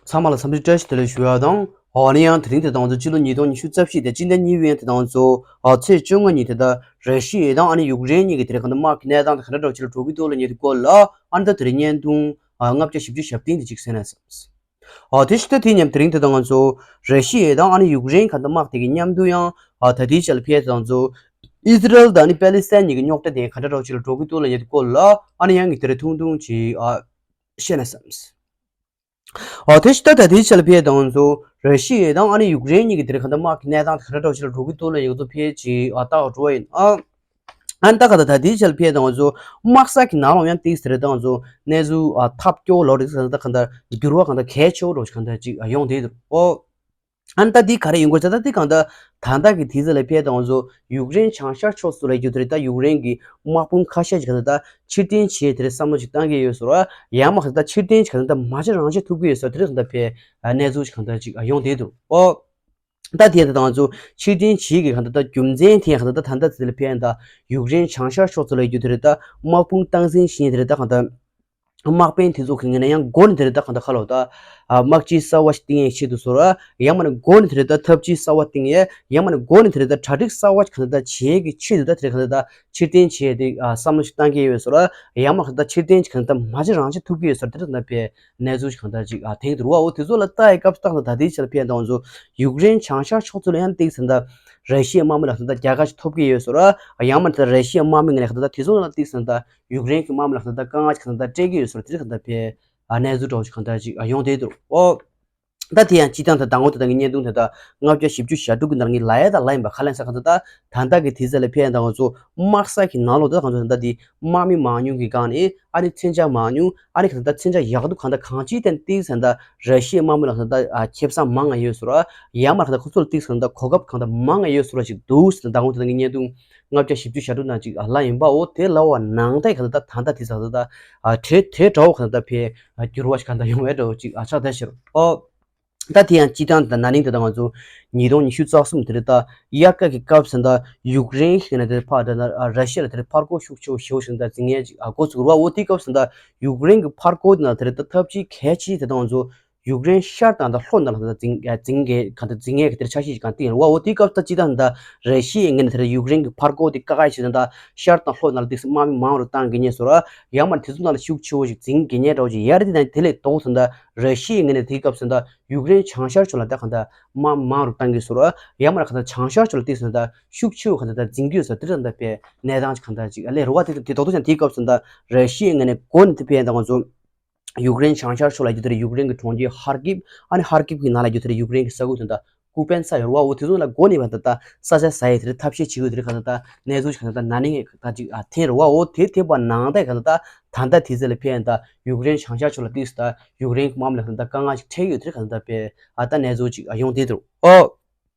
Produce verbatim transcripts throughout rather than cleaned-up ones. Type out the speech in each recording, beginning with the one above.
ཚང་མ་ལ་འཚམས་འདྲི་བཀྲ་ཤིས་བདེ་ལེགས་ཞུ་ཡ་དང་། ཨ་ནི་ཡང་དེ་རིང་དེ་དང་ཚོ་ཕྱི་ལོ་ཉིས་སྟོང་ཉི་ཤུ་རྩ་བཞི་དེ་སྤྱི་ཟླ་གཉིས་པའི་ཡང་དེ་དང་ཚོ་ཨ་ཚེས་བཅོ་ལྔ་ཉིན་དེ་ད་ར་ཤི་ཡ་དང་ཨ་ནི་ཡུཀ་རེན་གཉིས་ཀྱི་དེ་རིང་གང་ལྟར་དམག་གི་གནས་སྟངས་དེ་ག་འདྲ་འདྲ་བོ་ཅིག་ལ་འགྲོ་གི་འདུག་ལབ་མཁན་དེ་སྐོར་ལ་ཨ་ནི་ད་དེ་རིང་བརྙན་ཐུང་ཨ་ལྔ་བརྒྱ་བཞི་བཅུ་ཞེ་བདུན་དེ་ཅིག་གསན་ན་བསམས། ཨ་དེ་ཕྱི་ད་དེ་མཉམ་དེ་རིང་དེ་དང་ང་ཚོ་ར་ཤི་ཡ་དང་ཨ་ནི་ཡུཀ་རེན་གང་ལྟར་དམག་དེ་གི་མཉམ་དུ་ཡང་ཨ་ད་ལྟའི་ཆ་ལ་ཕེབས་དང་ཚོ་ཨི་སི་རལ་དང་ཨ་ནི་པེ་ལི་སི་ཐན་གཉིས་ཀྱི་རྙོག་དྲ་དེ་ག་འདྲ་འདྲ་བོ་ཅིག་ལ་འགྲོ་གི་འདུག་ལབ་མཁན་དེ་སྐོར་ལ་ཨ་ནི་ཡང་གི་དེ་རིང་ཐུང་ཐུང་ཅིག་ཨ་བཤད་ན་བསམས། ཨོ་དེ་ཕྱི་ད་ད་ལྟའི་ཆ་ལ་ཕེབས་དང་ཚོ་ར་ཤི་ཡ་དང་ཨ་ནི་ཡུཀ་རེན་གཉིས་ཀྱི་དེ་རིང་གང་ལྟར་དམག་གི་གནས་སྟངས་དེ་ག་འདྲ་འདྲ་བོ་ཅིག་ལ་འགྲོ་གི་འདུག་ལབ་མཁན་ཚོ་ཕེབས་ཅིག་ཨ་ལྟ་བར་འགྲོ་བ་ཡིན། ཨ་ཨ་ནི་ད་ག་ད་ད་ལྟའི་ཆ་ལ་ཕེབས་དང་ཚོ་དམག་ས་གི་ནང་ལ་ཡང་ཏིག་ཟེར་དང་ཚོ་གནས་ཚུལ་ཨ་ཐབས་སྐྱོ་བོ་ལོ་རེད་ཟེར་ད་གང་ལྟར་འགྱུར་བ་གང་ལྟར་གལ་ཆེ་བོ་འགྲོ་ཞིག་གང་ལྟར་ཅིག་ཨ་ཡོང་བསྡད་འདུག་ཨོ་ཨ་ནི་ད་འདི་ག་རེ་ཡིན་དགོས་ཟེར་ད་འདི་གང་ལྟར་ད་ལྟ་གི་དུས་ཚོད་ལ་ཕེབས་དང་ཚོ་ཡུཀ་རེན་བྱང་ཤར་ཕྱོགས་སུ་ལ་རྒྱུ་དེ་རེད། ད་ཡུཀ་རེན་གྱི་དམག་དཔུང་ཁ་ཤས་ཅིག་གང་ལྟར་ད་ཕྱིར་འཐེན་བྱེད་དེ་རེད་བསམ་བློ་ཅིག་བཏང་གི་ཡོད་ཟེར་བ། ཡང་མ་གང་ལྟར་ཕྱིར་འཐེན་ཅིག་གང་ལྟར་མ་བྱེད་རང་བྱེད་ཐུབ་ཀྱི་ཡོད་ཟེར་དེ་རེད་གང་ལྟར་ཕེབས་གནས་ཚུལ་ཅིག་གང་ལྟར་ཅིག་ཡོང་བསྡད་འདུག་ཨོ། ད་དེ་ད་དང་ཚོ་ཕྱིར་འཐེན་བྱེད་ཀྱི་གང་ལྟར་ད་རྒྱུ་མཚན་དེ་གང་ལྟར་ད་ད་ལྟ་དེ་ལ་ཕན་ད་ཡུཀ་རེན་བྱང་ཤར་ཕྱོགས་ཚོ་ལ་རྒྱུ་དེ་རེད། ད་དམག་དཔུང་སྟངས་འཛིན་བྱེད་དེ་རེད། ད་གང་ལྟར་དམག་དཔོན་དེ་ཚོ་གི་ངོས་ནས་ཡང་འགོ་ནས་དེ་རེད། ད་གང་ལྟར་ཁ་ལོ་ད་དམག་སྤྱི་གསར་བ་ཞིག་བཏིང་ཡས་ཆེད་དུ་བཟོ་ར། ཡང་མ་ནས་འགོ་ནས་དེ་རེད། ད་འཐབ་སྤྱི་གསར་བ་བཏིང་ཡས། ཡང་མ་ནས་འགོ་ནས་དེ་རེད། ད་གྲ་སྒྲིག་གསར་བ་གང་ལྟར་བྱེད་ཀྱི་ཆེད་དུ་ད་དེ་རེད། གང་ལྟར་ད་ཕྱིར་འཐེན་བྱེད་དེ་བསམ་བློ་ཞིག་བཏང་གི་ཡོད་བཟོ་ར། ཡང་མ་གང་ལྟར་ཕྱིར་འཐེན་གང་ལྟར་མ་བྱེད་རང་བྱེད་ཐུབ་ཀྱི་ཡོད་བཟོ་ར། དེ་རེད། ད་ལྟ་ཕན་གནས་ཚུལ་གང་ལྟར་ཅིག་ཨ་ཐེངས་དུ་རུ་བ། འོ་དེ་ཚོ་ལ་ལྟ་ཡི་སྐབས་སུ་ད་ད་ལྟའི་ཆར་ཕན་དང་ཚོ་ཡུཀ་རེན་བྱང་ཤར་ཕྱོགས་ཚོ་ལ་ཡང་ཏིག་ཟེར་ད་ར་ཤི་ཡའི་དམག་མི་ལ་ཟེར་ད་རྒྱལ་ཁ་ཞིག་ཐོབ་ཀྱི་ཡོད་ཟེར་ར། ཡང་མ་ད་ར་ཤི་ཡའི་དམག་མི་ངོས་ནས་ད་དེ་ཚོ་ལ་ཏིག་ཟེར་ད་ཡུཀ་རེན་གྱི་དམག་མི་ལ་ཟེར་ད་དཀའ་ངལ་ཞིག་གང་ད་སྤྲད་ཀྱི་ཡོད་ཟེར་ར། དེ་རིགས་གང་ད་ཕན་ཨ་གནས་ཚུལ་འདྲ་བོ་ཞིག་གང་ད་ཅིག་ཨ་ཡོང་བསྡད་འདུག་ཨོ། ད་དེ་ཡང་སྤྱི་བཏང་ད་དང་པོ་དེ་དང་གི་བརྙན་ཐུང་དེ་དག་ལྔ་བརྒྱ་བཞི་བཅུ་ཞེ་དྲུག་གི་ནང་གི་ལ་ཡ་དང་ལ་ཡིན་པ་ག་ལ་ཡིན་ས་གང་ད་ད་ད་ལྟ་གི་དུས་ཚོད་ལ་ཕན་དང་ཚོ་དམག་ས་གི་ནང་ལོགས་ད་གང་ཚོ་ད་འདི་དམག་མི་མང་ཉུང་གི་སྒང་ནས་ཨ་ནི་མཚོན་ཆ་མང་ཉུང་ཨ་ནི་གང་ད་མཚོན་ཆ་ཡག་སྡུག་གང་ད་གང་ཅིའི་སྟེང་ཏིག་ཟེར་ད་ར་ཤི་ཡའི་དམག་མི་ལ་གང་ད་ཨ་ཁེ་བཟང་མང་ང་ཡོད་ཟེར་ར། ཡང་མ་གང་ད་ཁོ་ཚོ་ལ་ཏིག་ཟེར་ད་གོ་སྐབས་གང་ད་མང་ང་ཡོད་ཟེར་ར་ཞིག་འདུག་ཟེར་ད་དང་པོ་དེ་དང་གི་བརྙན་ཐུང་ལྔ་བརྒྱ་བཞི་བཅུ་ཞེ་དྲུག་ནང་ཅིག་ལ་ཡིན་པའོ། དེ་ལ་བ་ནང་ད་གང་ད་ད་ད་དེ་ཟེར་ད་ཨ་དེ་དེ་འདྲ་བོ་གང་ད་ཕན་འགྱུར་བ་ཞིག་གང་ད་ཡོང་བའི་འདྲ་བོ་ཅིག་ཨ་ཆགས་ད་ཕྱིར་ཨོ། ད་དེ་ཡང་སྤྱི་བཏང་དང་ན་ནིང་དེ་དང་ང་ཚོ་ཉིས་སྟོང་ཉི་ཤུ་རྩ་གསུམ་དེ་རེད། ད་དབྱར་ཁ་གི་སྐབས་སུ་ད་ཡུཀ་རེན་ཞིག་ནས་དེ་ཕར་དེ་ན་ར་ཤི་ཡ་ལ་དེ་ཕར་རྒོལ་ཤུགས་ཆེ་བོ་ཞེ་བོ་ཞིག་ད་འཛིང་ངེས་ཅིག་ཨ་འགོ་ཚུགས་རུ་བ། འོ་དེའི་སྐབས་སུ་ད་ཡུཀ་རེན་གི་ཕར་རྒོལ་དེ་ན་དེ་རེད། ད་འཐབ་ཇུས་གལ་ཆེ་དེ་དང་ང་ཚོ་ཡུཀ་རེན་ཤར་དང་ད་ལྷོ་ནང་ལ་ད་འཛིང་འཛིང་གེ་ག་ད་འཛིང་ངེས་གི་དེར་ཆ་ཤས་ཤིག་གང་སྟེང་རུ་བ། འོ་དེའི་སྐབས་ད་སྤྱི་བཏང་ད་ར་ཤི་ཡའི་ངོས་ནས་དེ་རེད། ཡུཀ་རེན་གི་ཕར་རྒོལ་དེ་བཀག་ཡ་ཞིག་ད་ད་ཤར་དང་ལྷོ་ནང་ལ་དེ་དམག་མི་མང་རུ་བཏང་གི་ངེས་ཟེར་ར། ཡང་མ་དེ་ཚོ་ནང་ལ་ཤུགས་ཆེ་བོ་ཞིག་འཛིང་གི་ངེས་འདྲ་བོ་ཅིག་ཡར་དེ་ནས་དེ་ལས་ལྡོག་ཟེར་ད་ར་ཤི་ཡའི་ངོས་ནས་དེའི་སྐབས་སུ་ད་ཡུཀ་རེན་བྱང་ཤར་ཕྱོགས་ལ་ད་གང་ད་དམག་མང་རུ་བཏང་གི་ཟེར་ར། ཡང་མ་གང་ད་བྱང་ཤར་ཕྱོགས་ལ་དེ་ཟེར་ད་ཤུགས་ཆེ་བོ་གང་ད་ད་འཛིང་གི་ཡོད་ཟེར། དེ་རེད། ད་ད་ཕན་གནས་སྟངས་ཅིག་གང་ད་ཅིག་ཨ་ལས་རུ་བ། དེ་དེ་ལྡོག་ཏུ་ཅང་དེའི་སྐབས་སུ་ད་ར་ཤི་ཡའི་ངོས་ནས་འགོ་ནས་དེ་ཕན་ད་ང་ཚོ་ཡུཀ་རེན་བྱང་ཤར་ཕྱོགས་ལ་རྒྱུ་དེ་རེད། ཡུཀ་རེན་གྱི་གྲོང་ཁྱེར་ཧར་ཀིབ། ཨ་ནི་ཧར་ཀིབ་ཀྱི་ནང་ལ་རྒྱུ་དེ་རེད། ཡུཀ་རེན་གྱི་ས་ཁུལ་དེ་ད་ཀུ་པན་ས་ཡོད་རེད་བ། འོ་དེ་ཚོ་ལ་འགོ་ནས་བ་ད་ད་ས་ཆ་ཟ་ཡས་དེ་རེད། ཐབས་ཤེས་བྱེད་དགོས་དེ་རེད། གང་ད་ད་གནས་ཚུལ་ཞིག་གང་ད་ད་ན་ནིང་ད་ཅིག་ཨ་ཐེན་རེད་བ། འོ་དེ་དེ་བ་ནང་ད་གང་ད་ད་ད་ད་དེ་ཚོ་ལ་ཕན་ད་ཡུཀ་རེན་བྱང་ཤར་ཕྱོགས་ལ་ཏིག་ད་ཡུཀ་རེན་གྱི་དམག་མི་ལ་གང་ད་དཀའ་ངལ་ཞིག་འཕྲད་ཡོད་དེ་རེད། གང་ད་ད་ཕན་ཨ་ད་གནས་ཚུལ་ཅིག་ཨ་ཡོང་དེ་དེ་རེད། ཨོ།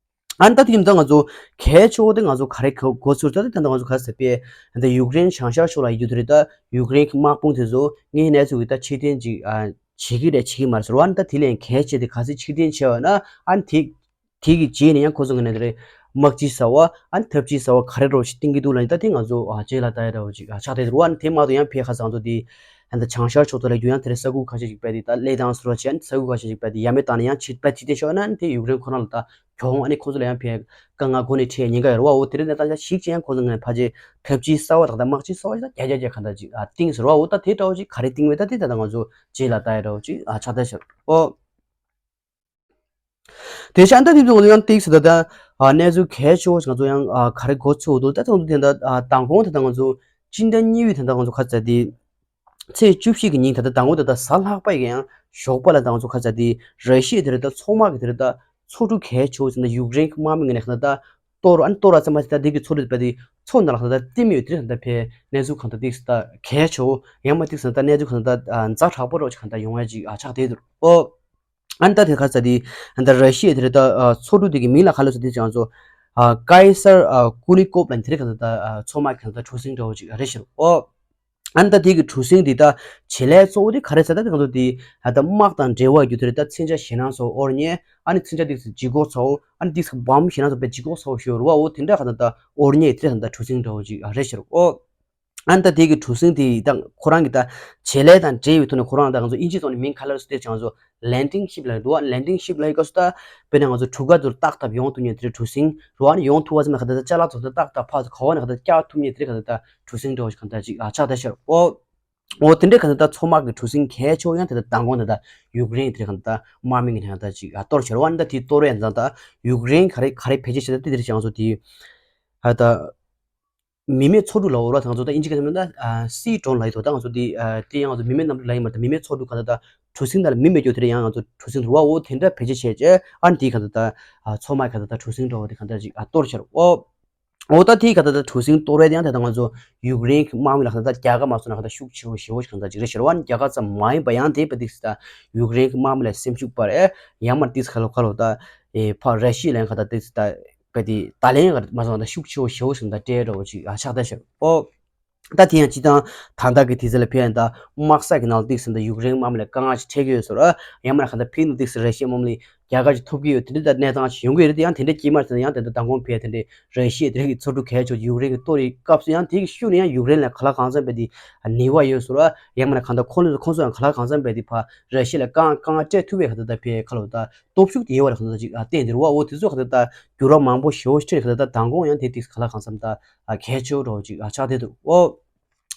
ཨ་ནི་ད་དེ་ཡིན་ད་ང་ཚོ་གལ་ཆེ་བོ་དེ་ང་ཚོ་ག་རེ་གོ་གོ་ཚུལ་ད་ད་ད་ང་ཚོ་ག་ཟེར་པས་ད་ཡུཀ་རེན་བྱང་ཤར་ཕྱོགས་ལ་ཡོད་དེ་རེད། ད་ཡུཀ་རེན་གྱི་དམག་དཔུང་དེ་ཚོ་ངའི་གནས་ཚུལ་གྱི་ད་ཕྱིར་འཐེན་ཅིག་ཨ་བྱེད་ཀྱི་རེད་བྱེད་ཀྱི་མ་རེད་ཟེར་བ། ཨ་ནི་ད་དེ་ལས་གལ་ཆེ་དེ་ག་ཚོད་ཕྱིར་འཐེན་བྱས་པ་ན་ཨ་ནི་དེ་དེ་གི་རྗེས་ནས་ཡང་ཁོ་ཚོ་ངོས་ནས་དེ་རེད། དམག་སྤྱི་གསར་བ་ཨ་ནི་འཐབ་སྤྱི་གསར་བ་ག་རེ་འདྲ་བོ་ཞིག་བཏིང་གི་འདུག་ལབ་ནི་ད་དེ་ང་ཚོ་ཨ་རྗེས་ལ་ལྟ་ཡ་འདྲ་བོ་ཅིག་ཨ་ཆགས་བསྡད་འདུག་ཨ་ནི་དེ་མ་གཏོགས་ཡང་ཕལ་ཆེར་ང་ཚོ་དེ་ཨ་ནི་ད་བྱང་ཤར་ཕྱོགས་ཚོ་ལ་རྒྱུ་ཡང་དེ་རེད། ས་ཁུལ་ཁ་ཤས་ཤིག་བས་དེ་ད་གླེ་དང་ཟེར་བ་བྱས། ཨ་ནི་ས་ཁུལ་ཁ་ཤས་ཤིག་བས་དེ་ཡ་མེད་བཏང་ནས་ཡང་ཕྱིར་བས་ཕྱིར་འཐེན་ཤོར་ན་ཨ་ནི་དེ་ཡུཀ་རེན་ཁོ་རང་ལ་ད་གྱོང་། ཨ་ནི་ཁོ་ཚོ་ལ་ཡང་ཕལ་དཀའ་ངལ་འགོ་ནས་འཕྲད་ཉེན་ཁ་ཡོད་རེད་བ། འོ་དེ་རིང་ནས་ད་ཆ་ཞིག་ཅིག་ཡང་ཁོ་ཚོ་ངོས་ཕལ་ཆེར་འཐབ་ཇུས་གསར་བ་དང་ད་དམག་སྤྱི་གསར་བ་ཞིག་ད་བརྒྱ་ཆ་བརྒྱ་གང་ལྟར་ཅིག་ཨ་བཏིང་ཟེར་བ། འོ་ད་དེ་འདྲ་བོ་ཅིག་ག་རེ་བཏིང་བས་ད་དེ་ད་ད་ང་ཚོ་རྗེས་ལ་ལྟ་ཡ་འདྲ་བོ་ཅིག་ཨ་ཆགས་བསྡད་ཤག་ཨོ། དེ་བཞིན་ད་དེ་ཚོ་ང་ཚོ་ཡང་ཏིག་ཟེར་ད་ད་ཨ་གནས་ཚུལ་གལ་ཆེ་བོ་ཞིག་ང་ཚོ་ཡང་ཨ་ག་རེ་གོ་ཚོད་འདུག་ད་ཚོད་འདུག་དེ་འདྲ་ཨ་མདང་དགོང་དེ་ད་ང་ཚོ་སྤྱི་ཟླ་གཉིས་པའི་དེ་འདྲ་ང་ཚོ་ག་ཚོད་དེ། ཚེས་བཅུ་བཞི་གི་ཉིན་ད་ལྟ་དང་པོ་ད་ལྟ་གཟའ་ལྷག་པ་ཡི་ཡང་ཞོགས་པ་ལ་ད་ང་ཚོ་ག་ཚོད་དེ་ར་ཤི་ཡ་དེ་རེད། ད་མཚོ་དམག་གི་དེ་རེད། ད་མཚོ་གྲུ་གལ་ཆེ་བོ་ཟེར་ན་ཡུཀ་རེན་གྱི་དམག་མི་ངོས་ནས་ད་ལྟ་གཏོར་ཨ་གཏོར་ཨ་ཚང་མ་ད་འདི་གི་མཚོ་གྲུ་དེ་པ་དེ་མཚོ་ནང་ལ་ད་ལྟ་བསྟིམ་ཡོད་དེ་རེད། ད་ལྟ་ཕའི་གནས་ཚུལ་གང་ད་ཏིག་ད་གལ་ཆེ་བོ་ཡང་མ་ཏིག་ཟེར་ན་ད་གནས་ཚུལ་གང་ད་ཛ་དྲག་པོ་རོགས་ཅིག་གང་ད་ཡོང་ཡ་ཅིག་ཨ་ཆགས་བསྡད་འདུག་ཨོ། ཨ་ནི་ད་དེ་ག་ཚོད་དེ་ད་ར་ཤི་ཡ་དེ་རེད། ད་མཚོ་གྲུ་དེ་གི་མིང་ལ་ག་ལབ་ཟེར་དེ་ཅང་ཚོ་ཀའི་སར་ཀུ་ལི་ཀོབ་ལ་དེ་རེད། གང་ད་མཚོ་དམག་གི་གང་ད་གྲུ་གཟིངས་འདྲ་བོ་ཅིག་རེད་ཤག་ཨོ། ཨ་ནི་ད་དེ་གི་གྲུ་གཟིངས་འདི་ད་བྱེད་ལས་གཙོ་བོ་དེ་ག་རེ་ཟེར་ད་དེ་གང་ཚོ་དེ་ཨ་ད་དམག་དང་འབྲེལ་བ་རྒྱུ་དེ་རེད། ད་མཚོན་ཆ་ཞེད་སྣང་ཚོ་དབོར་ཉེན། ཨ་ནི་མཚོན་ཆ་དེ་ཚོ་ལྗིད་ཁོག་ཚོ། ཨ་ནི་དེ་ཚོ་བམ་ཞེད་སྣང་ཚོ་པའི་ལྗིད་ཁོག་ཚོ་ཞོར་བ་འོ་དེ་འདྲ་གང་ད་ད་དབོར་ཉེན་དེ་གང་ད་གྲུ་གཟིངས་འདྲ་བོ་ཅིག་ཨ་རེད་ཤག་ཨོ། ཨ་ནི་ད་དེ་གི་གྲུ་གཟིངས་དེ་ད་ཁོ་རང་གི་ད་བྱེད་ལས་དང་འབྲེལ་བའི་ཐོག་ནས་ཁོ་རང་ད་ང་ཚོ་དབྱིན་ཇིའི་ཐོག་ནས་མིང་ག་རེ་ཟེར་དེ་ང་ཚོ་ལེན་ཌིང་ཤིབ་ལབ་འདུག་ཨ་ནི་ལེན་ཌིང་ཤིབ་ལབ་ཡི་སྐབས་སུ་ད་དཔེར་ན་ང་ཚོ་གྲུ་ཁ་ཚོར་ཏག་ཏག་ཡོང་ཐུབ་མཁན་དེ་འདྲའི་གྲུ་གཟིངས་རེད་བ། ཨ་ནི་ཡོང་ཐུབ་པ་ཙམ་ལ་ག་ད་ད་ཅ་ལག་ཚོ་ད་ཏག་ཏག་ཕར་ཚུར་ག་བ་ནས་ག་ད་བཀྱག་ཐུབ་མཁན་དེ་འདྲའི་ག་ད་ད་གྲུ་གཟིངས་འདྲ་བོ་ཞིག་ག་ད་ཅིག་ཨ་ཆགས་བསྡད་ཤག་ཨོ། འོ་དེ་འདྲའི་ག་ད་ད་མཚོ་དམག་གི་གྲུ་གཟིངས་གལ་ཆེ་བོ་ཡང་དེ་ད་མདང་དགོང་དེ་ད་ཡུཀ་རེན་གྱི་དེ་ག་ད་དམག་མི་གི་ནང་ད་ཅིག་ཨ་གཏོར་བྱས་རེད་བ། ཨ་ནི་ད་དེ་གཏོར་བའི་ཡང་ད་ཡུཀ་རེན་ག་རེ་ག་རེ་བེད་སྤྱོད་བྱས་ད་དེ་དེ་རེད་ཅང་ཚོ་དེ་ཨ་ད། མི་མེད་མཚོ་འབྲུག་ལ་འོ་ར་དང་ཚོ་ད་ཨིན་ཇི་སྐད་ནང་ད་སི་ཌོན་ལ་ཡི་དོ་ད་ང་ཚོ་དེ་དེ་ཡང་ང་ཚོ་མི་མེད་གནམ་གྲུ་ལ་ཡིན་མ་ད་མི་མེད་མཚོ་འབྲུག་ག་ད་ད་གྲུ་གཟིངས་ད་ལ་མི་མེད་རྒྱུ་དེ་རེད། ཡང་ང་ཚོ་གྲུ་གཟིངས་རུ་བ་འོ་དེ་འདྲ་བེད་སྤྱོད་བྱས་བྱས་ཨ་ནི་དེ་ག་ད་ད་མཚོ་དམག་ག་ད་ད་གྲུ་གཟིངས་འདྲ་བོ་དེ་ག་ད་ཅིག་ཨ་གཏོར་བྱས་རུ་འོ། འོ་ད་དེ་ག་ད་ད་གྲུ་གཟིངས་གཏོར་བས་དེ་ཡང་ད་ད་ང་ཚོ་ཡུཀ་རེན་གྱི་དམག་མི་ལ་ག་ད་ད་རྒྱ་གར་མ་སོང་ན་ག་ད་ཤུགས་ཆེ་བོ་ཞེ་བོ་ཞིག་ག་ད་ཅིག་རེད་ཤེར་བ་ནི་རྒྱ་གར་ཙམ་མ་ཡིན་པ་ཡང་དེ་བས་དེ་ད་ཡུཀ་རེན་གྱི་དམག་མི་ལ་སེམས་ཤུགས་སྤར་ཨེ་ཡང་མ་དེ་ག་ལོ་ག་ལོ་ད་ཨེ་ཕ་ར་ཤི་ཡ་ལ་ཡང་ག་ད་དེ་ད། པ་དེ་ད་ལན་ག་མ་སོང་ད་ཤུགས་ཆེ་བོ་ཞེ་བོ་ཞིག་ད་སྤྲད་འགྲོ་བ་ཅིག་ཨ་ཆགས་ད་ཤར་ཨོ། ད་དེ་ཡང་སྤྱི་བཏང་ད་ལྟ་གི་དུས་ཚོད་ལ་ཕན་ཡང་ད་དམག་ས་གི་ནང་ལ་ཏིག་ཟིན་ད་ཡུཀ་རེན་དམག་མི་ལ་དཀའ་ངལ་ཞིག་འཕྲད་ཀྱི་ཡོད་ཟེར་ཨ། ཡང་མིན་ན་ག་ད་ཕིན་ཏིག་ཟིན་ར་ཤི་ཡ་དམག་མི་ལ་རྒྱལ་ཁ་ཞིག་ཐོབ་ཀྱི་ཡོད་དེ་འདྲ་ད་གནས་སྟངས་ཞིག་ཡོང་གི་ཡོད་རེད། དེ་ཡང་དེ་འདྲ་སྐྱེས་མ་ཟིན་ཡང་དེ་འདྲ་མདང་དགོང་ཕན་དེ་འདྲ་ར་ཤི་ཡ་དེ་འདྲ་གི་མཚོ་འབྲུག་གལ་ཆེ་ཡུཀ་རེན་གི་གཏོར་ཡི་སྐབས་སུ་ཡང་དེ་གི་ཤུལ་ནས་ཡང་ཡུཀ་རེན་ལ་ག་ལ་གང་འཚམ་པའི་དེ་ནུས་པ་ཡོད་ཟེར་ཨ། ཡང་མིན་ན་ག་ད་ཁོང་ཚོ་ཁོང་ཚོ་ཡང་ག་ལ་གང་འཚམ་པའི་དེ་ཕ་ར་ཤི་ཡ་ལ་དཀའ་དཀའ་ངལ་སྤྲད་ཐུབ་པའི་ག་ད་ད་ཕན་ག་ལོ་ད། སྟོབས་ཤུགས་དེ་ཡོད་པ་རེད་ག་ད་ཅིག་ཨ་བསྟན་དེ་རུ་བ་འོ་དེ་ཚོ་ག་ད་ད་འགྱུར་བ་མང་པོ་ཞེ་བོ་ཞིག་འཕྲད་ག་ད་ད་མདང་དགོང་ཡང་དེ་དེ་ག་ལ་གང་འཚམ་ད་ཨ་གལ་ཆེ་བོ་འགྲོ་ཅིག་ཨ་ཆགས་བསྡད་འདུག་ཨོ།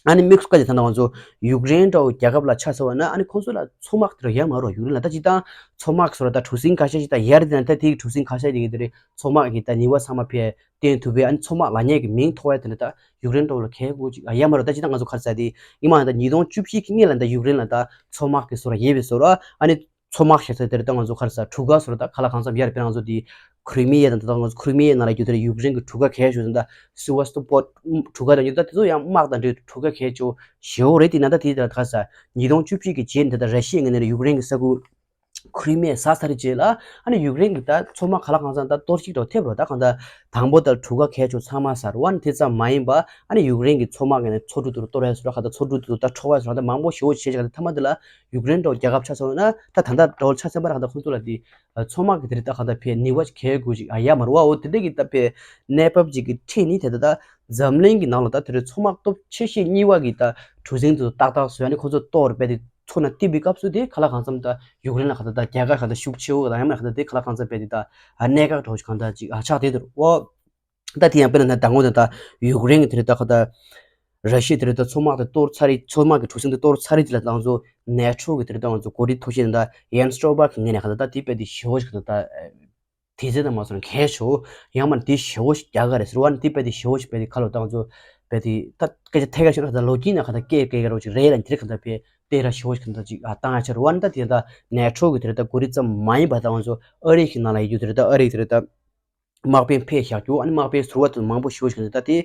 ཨ་ནི་དམིགས་སུ་བཀར་ཏེ་ད་ང་ཚོ་ཡུཀ་རེན་འདྲ་བོ་རྒྱལ་ཁབ་ལ་ཆ་བཞག་པ་ན་ཨ་ནི་ཁོང་ཚོ་ལ་མཚོ་དམག་དེ་རུ་ཡ་མ་རུ་བ་ཡུཀ་རེན་ལ་ད་ཅིག་ད་མཚོ་དམག་སོ་ར་ད་གྲུ་གཟིངས་ཁ་ཤས་ཅིག་ད་ཡར་དེ་ན་ད་དེ་གི་གྲུ་གཟིངས་ཁ་ཤས་དེ་གི་དེ་རེད། མཚོ་དམག་གི་ད་ནུས་པ་ཚང་མ་ཕན་བསྟན་ཐུབ་པའི་ཨ་ནི་མཚོ་དམག་ལ་ཉེ་གི་མིང་ཐོགས་ཡ་དེ་འདྲ་ད་ཡུཀ་རེན་འདྲ་བོ་ལ་གལ་དགོས་ཅིག་ཨ་ཡ་མ་རུ་ད་ཅིག་ད་ང་ཚོ་ག་རེ་ཟེར་དེ་ཡིན་མ་ད་ཉིས་སྟོང་བཅུ་བཞི་གི་སྔོན་ལ་ད་ཡུཀ་རེན་ལ་ད་མཚོ་དམག་གི་སོ་ར་ཡོད་པའི་སོ་ར་ཨ་ནི། མཚོ་དམག་ཞེས་ཟེར་དེར་ད་ང་ཚོ་ག་རེ་ཟེར་གྲུ་ཁ་སོ་ར་ད་ག་ལ་གང་འཚམ་ཡར་དཔེར་ན་ང་ཚོ་དེ་ཁྲི་མི་ཡ་དང་ད་ང་ཚོ་ཁྲི་མི་ཡའི་ནང་ལ་རྒྱུ་དེར་ཡུཀ་རེན་གྱི་གྲུ་ཁ་གལ་ཤོས་ཟེར་ད་སི་ཝ་སྟོ་པོ་གྲུ་ཁ་དང་རྒྱུ་ད་དེ་ཚོ་ཡང་དམག་དང་འབྲེལ་གྲུ་ཁ་གལ་ཆེ་ཞེ་བོ་རེད། དེ་ན་ད་དེ་ད་ག་རེ་ཟེར་ཉིས་སྟོང་བཅུ་གཅིག་གི་རྗེས་ནས་ད་ར་ཤི་ཡའི་ངོས་ནས་ཡུཀ་རེན་གྱི་ས་ཁུལ་ཁྲི་མི་ཡ་ཟ་ཚར་རྗེས་ལ་ཨ་ནི་ཡུཀ་རེན་གྱི་ད་མཚོ་དམག་ག་ལ་གང་འཚམ་ད་གཏོར་བཤིག་འགྲོ་ཐེབས་རོ། ད་གང་ད་དང་པོ་ད་གྲུ་ཁ་གལ་ཆེ་ཚང་མ་ཟ་རོ། ཨ་ནི་དེ་ཙམ་མ་ཡིན་པ་ཨ་ནི་ཡུཀ་རེན་གྱི་མཚོ་དམག་གི་ནས་མཚོ་གྲུ་དུ་གཏོར་ཡ་སོ་ར་ག་ད་མཚོ་གྲུ་དུ་ད་འཕྲོག་ཡ་སོ་ར་ད་མང་པོ་ཞེ་བོ་བྱེད་ཅིག་ག་ད་ཐ་མ་དེ་ལ། ཡུཀ་རེན་འདྲ་བོ་རྒྱལ་ཁབ་ཆ་ཚང་ན་ད་ད་ལྟ་འདྲ་བོ་ཆ་ཚང་པ་ར་ག་ད་ཁོང་ཚོ་ལ་དེ་མཚོ་དམག་གི་དེ་རེད་ད་ག་ད་ཕན་ནུས་པ་གལ་དགོས་ཅིག་ཨ་ཡ་མ་རུ་བ་འོ་དེ་འདྲ་གི་ད་ཕན་གནས་བབ་ཅིག་གི་ཁྲིད་ནི་དེ་ད་ད་འཛམ་གླིང་གི་ནང་ལ་ད་དེ་རེད་མཚོ་དམག་སྟོབས་ཆེ་ཤོས་གཉིས་པ་གི་ད་གྲུ་གཟིངས་དེ་ཏག་ཏག་བཟོས་ནི་ཁོང་ཚོ་གཏོར་བས་དེ་མཚོ་ནང་གཏིབས་པའི་སྐབས་སུ་དེ་ག་ལ་གང་འཚམ་ད་ཡུཀ་རེན་ལ་ག་ད་ད་རྒྱལ་ཁ་ག་ད་ཤུགས་ཆེ་བོ་ག་ད་ཡང་མ་ག་ད་དེ་ག་ལ་གང་འཚམ་བས་དེ་ད་གནད་འགག་འདྲ་བོ་ཅིག་གང་ད་ཅིག་ཨ་ཆགས་བསྡད་འདུག་འོ། ད་དེ་ཡང་དཔེར་ན་ད་དང་པོ་ད་ད་ཡུཀ་རེན་གྱི་དེ་རེད་ད་ག་ད་ར་ཤི་ཡ་དེ་རེད་ད་མཚོ་དམག་དེ་གཏོར་ཚར་རེད། མཚོ་དམག་གི་གྲུ་གཟིངས་དེ་གཏོར་ཚར་རེད། དེ་ལ་ད་ང་ཚོ་ནེ་ཊོ་གི་དེ་རེད་ད་ང་ཚོ་གོ་སྒྲིག་ཐུགས་ཆེ་ད་ཡན་སི་སྟོལ་པར་གི་ངོས་ནས་ག་ད་ད་དེ་དཔེ་དེ་ཞེ་བོ་ཞིག་ག་ད་ད་དེ་ཚེ་ད་མ་སོང་གལ་ཆེ་ཡང་མ་དེ་ཞེ་བོ་ཞིག་རྒྱ་གར་རེད་ཟེར་བ་ནི་དེ་དཔེ་དེ་ཞེ་བོ་ཞིག་དཔེ་དེ་ཁ་ལོ་ད་ང་ཚོ་དཔེ་དེ་ད་སྐད་ཆ་ཐད་ཀ་ཤོད་ན་ག་ད་ལོ་རྒྱུས་ན་ག་ད་སྐད་སྐད་ག་རོ་ཅིག་རེད་ལ་དེ་རེད་ག་ད་དཔེ་དེ་ར་ཞེ་བོ་ཞིག་ག་ད་ཅིག་ཨ་བཏང་ཡ་ཆ་རེད་བ་ནི་ད་དེ་ད་ནེ་ཊོ་གི་དེ་རེད་ད་གོ་སྒྲིག་ཙམ་མ་ཡིན་པ་ད་ང་ཚོ་ཨ་རི་གི་ནང་ལ་ཡོད་རྒྱུ་དེ་རེད་ད་ཨ་རི་གི་དེ་རེད་ད། དམག་དཔོན་ཕེབས་བཞག་རྒྱུ་ཨ་ནི་དམག་དཔོན་ཟུར་པ་དེ་མང་པོ་ཞེ་པོ་ཞིག་ག་ད་དེ་